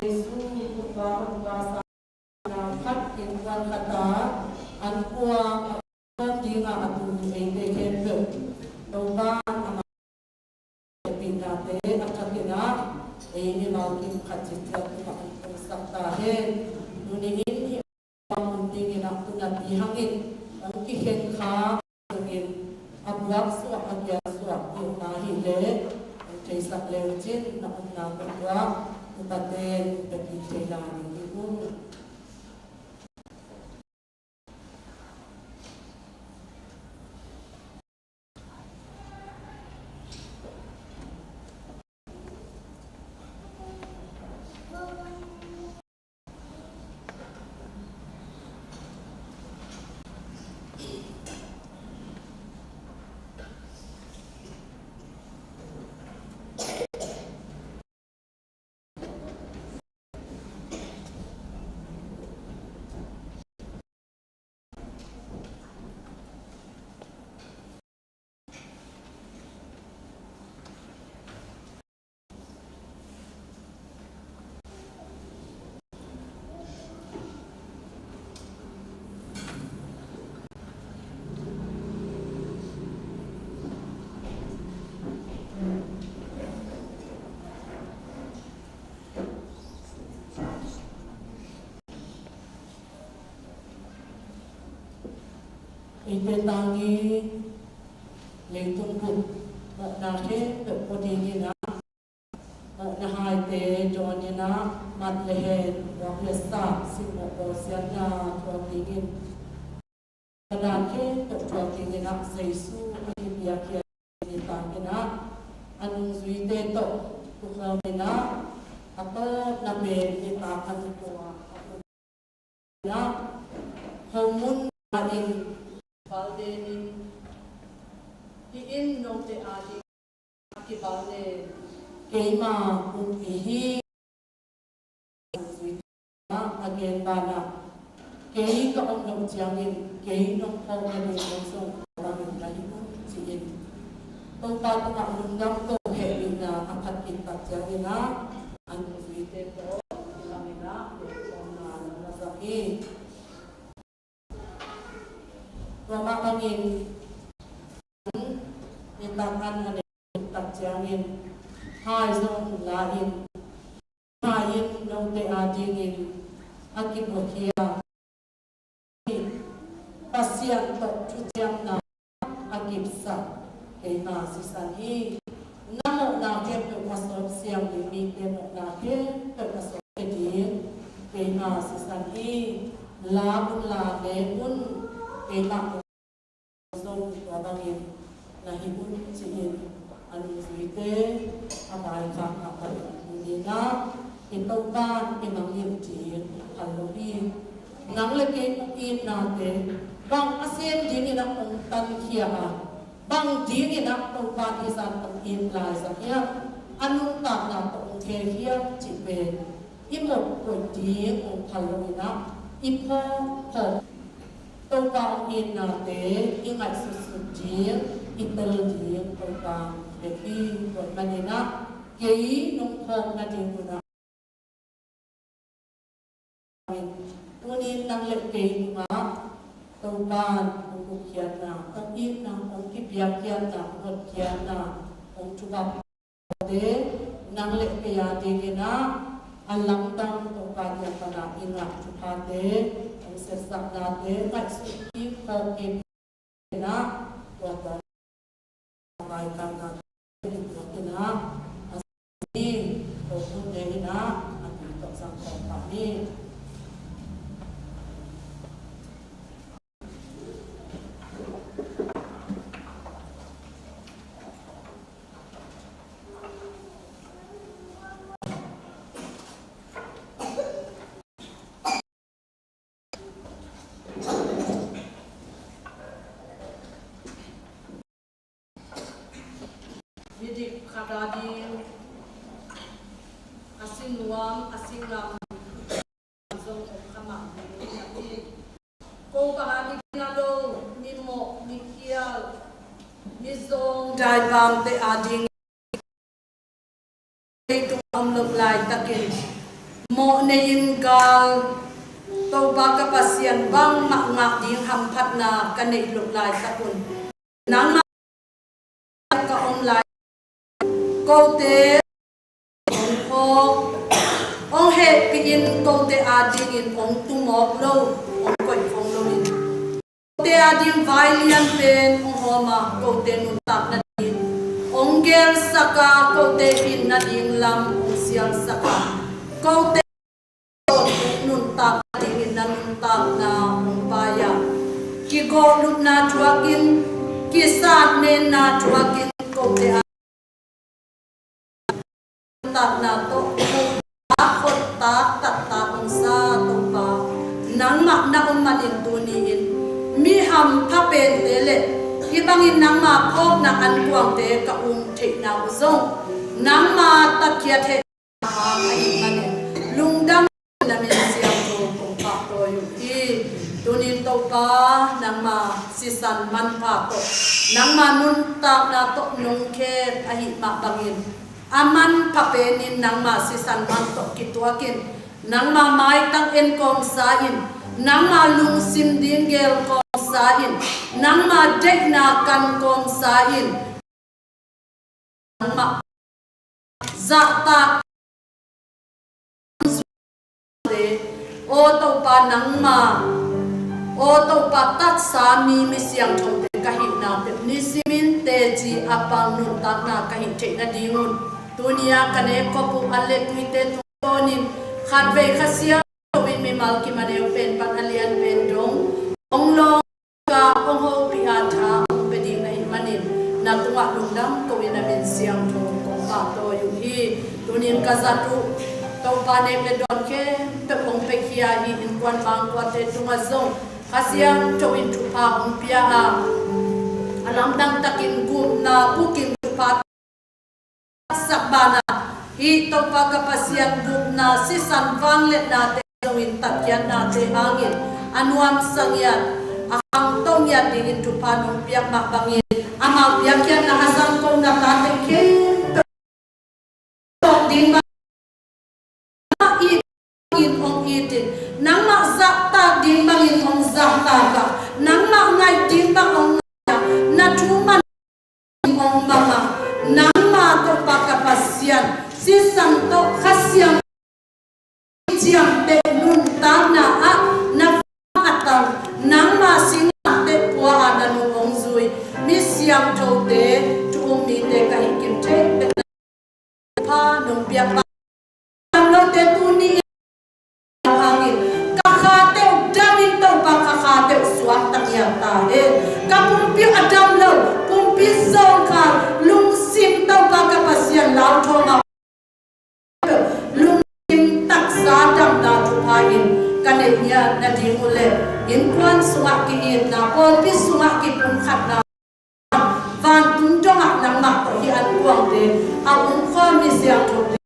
Jesuh pupa pupa sa na khat in kuan khata an kuang a ding ah atu ei te khen pe to ban ama pin na te a thakina ei mi mau kim khat chi chat pa an sak ta he nuni in hi pang ding in a tunat i hangin ang ki khen kha in a buak suak a kia suak ti na hi le ang thei sak le chin na um na ko tua upaten upati thei la ni ti um. Ipetangi leitung put na ke pe poti na na hai te john na mat le hen wang le sa sim mo ko sian na thua tingin na ke pe thua tingin na Jesu ani pia kia ni tangina anung zui te to tu khamina ato na pe ni ta kan ko na homun in baldenin hi in no te adi ki balde keima kum hi zui na again bana kei ka om lo chiang in kei nong phong na ni nong song ba min la hi chi in to pa tu ma lung dam to he ni na aphat in tak chiang in a an zui te to lamina le om na na zaki ตัวมาบังอินมีตักอันอันตักเจียงอินหายทรงลาอินหายินนงเตอาจิงินอากิโบเคียปัสเซียนตกชุเจียงนาอากิบสักเกมาสิสันฮีนโมนาเก็บเป็นมาสอบเสียงมีเกมนาเก็บเป็นมาสอบเดียเกมาสิสันฮีลาบุญลาเนบุญเกมาทรงตัวบางอินนาฮิบุญจีอินอันสุยเตอบายคังอัปนีนาอินตบ้านอิมังยิมจีนฮัลโลบีนังเลเกอินนาเตบางอาเซียนจีนี่นักองตันเขียบางจีนี่นักตบ้านอีสานตอินลายสักเฮียอันนุตานาตองเทเฮียจิเปอิหมดปวดจีองพัลโลนะอิพอพอตบานอินนาเตอิงัดสุดสุดจีอิตาลีจีตบานเด็กที่ปวดมันนะเกยนงพงนาจิงกุนะตัวนี้นังเล็กเกยมาตัวบ้านองค์เขียนนาองค์อินนาองค์ที่เปียเขียนนาองค์เขียนนาองค์จุบับเดนังเล็กเกียเดกนะอัลลัมตังตัวการยาปนาอิงัดจุพาเตองค์เสสักนาเตกัดสุขีโคเกนะตัวตนไปกันนะตัวนะอาศัยตัวคุณเดนะอันนี้ตัวสังคมปานี้ Midik khadadi asinuam asingam zong khama ko bahani nalo ni mo ni kial ni zong dai bang te ading tu um lo lai takin mawh nei in gal to pa ka pasian bang ma ngak ding ham phat na ka nei lo lai takun nangmah ka um lai ko te ong phok ong he piin ko te a ding in ong tumok lo ong koi phong lo in te a ding vai lian pen ong homa ko te nun tak na ding ong gel saka ko te pin na ding lam ong sial saka ko te nun tak na ding in na nun tak na ong paya ki go lut na thuakin ki sat men na thuakin ko te a tak na to ta khot ta tat ta ong sa to pa nangmah na um man in tu ni in mi ham pha pen te le hi bangin nangmah phok na an kuang te ka um theih na u zong nangmah ta khia the ha a in man in lungdam na min siang to kong pa to yu hi tunin to pa nangmah sisan man pa to nangmah nun tak na to nung khe a hi ma bangin aman papenin nangmah sisan man to kituakin nangmah mai tang en kong sa in nangmah lungsim ding gel kong sa in nangmah dek na kan kong sa in nangmah za ta o to pa nangmah o to pa tak sa mi mi siang thong te ka hi na te ni simin te chi apang nun ta na ka hi the na dingun tunia kane kopu alle tuite tonin khat ve khasia win mi mal ki maneu pen pan alian pen dong ong long ka ong ho pi a tha ong pe ding na hi manin na tunga lungdam ko in amin siang thong ko pa to yu hi tunin ka zatu to pa ne le don ke te ong pe khia hi in kwan bang kwa te tunga zong khasiang to in thu pa ong pia a alam dang takin gup na pukin thu pa sakbana hi topa ka pasian gup na sisan wang le na te zong in tatkian na te hangin anuam sangiat ahang tong ya ding in tupa nung piak mak bangin amau piak kian na azang ko na ta te ke tok ding ma i in ong i tin nangmah za ta ding bangin ong za ta ka nangmah ngai ding bang ong na thu man ong mama nangmah to pa ka pasian si sang to khasiang chiang te nun ta na a na atang nangmah sing te pua a na nu ong zui mi siang tho te tu um mi te ka hi kim the te pha nung piak ba lo te tu ni hangin ka kha te damin to pa ka kha te suak tak yang ta he ka pumpi adam lo pumpi zong kha lung sim to pa ka pasian lau thonga lung sim taksa dam na thu pha in kan e nia na ding ule in kwan sunga ki in na pol pi sunga ki pum khat na van tung tongah nangmah to hi an kuang te a um kho mi siang tho te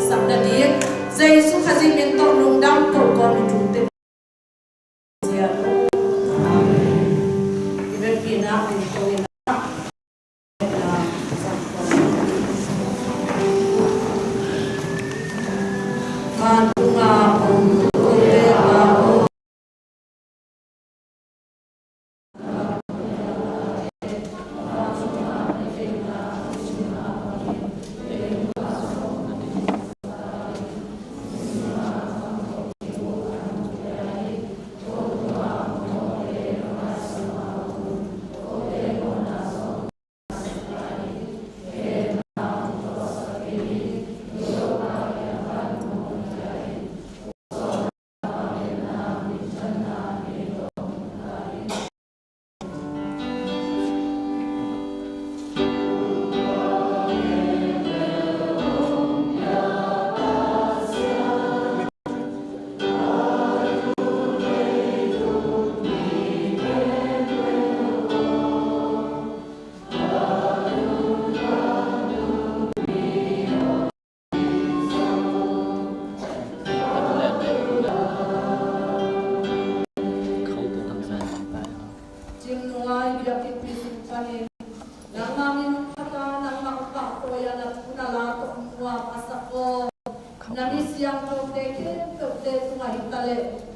sak na ding Jesu khazi min to lungdam ko ko mi tu te sia Amen ina in ko ina Van tunga om ko te pa o Na mi siang to te ke to te tu ma hi ta le.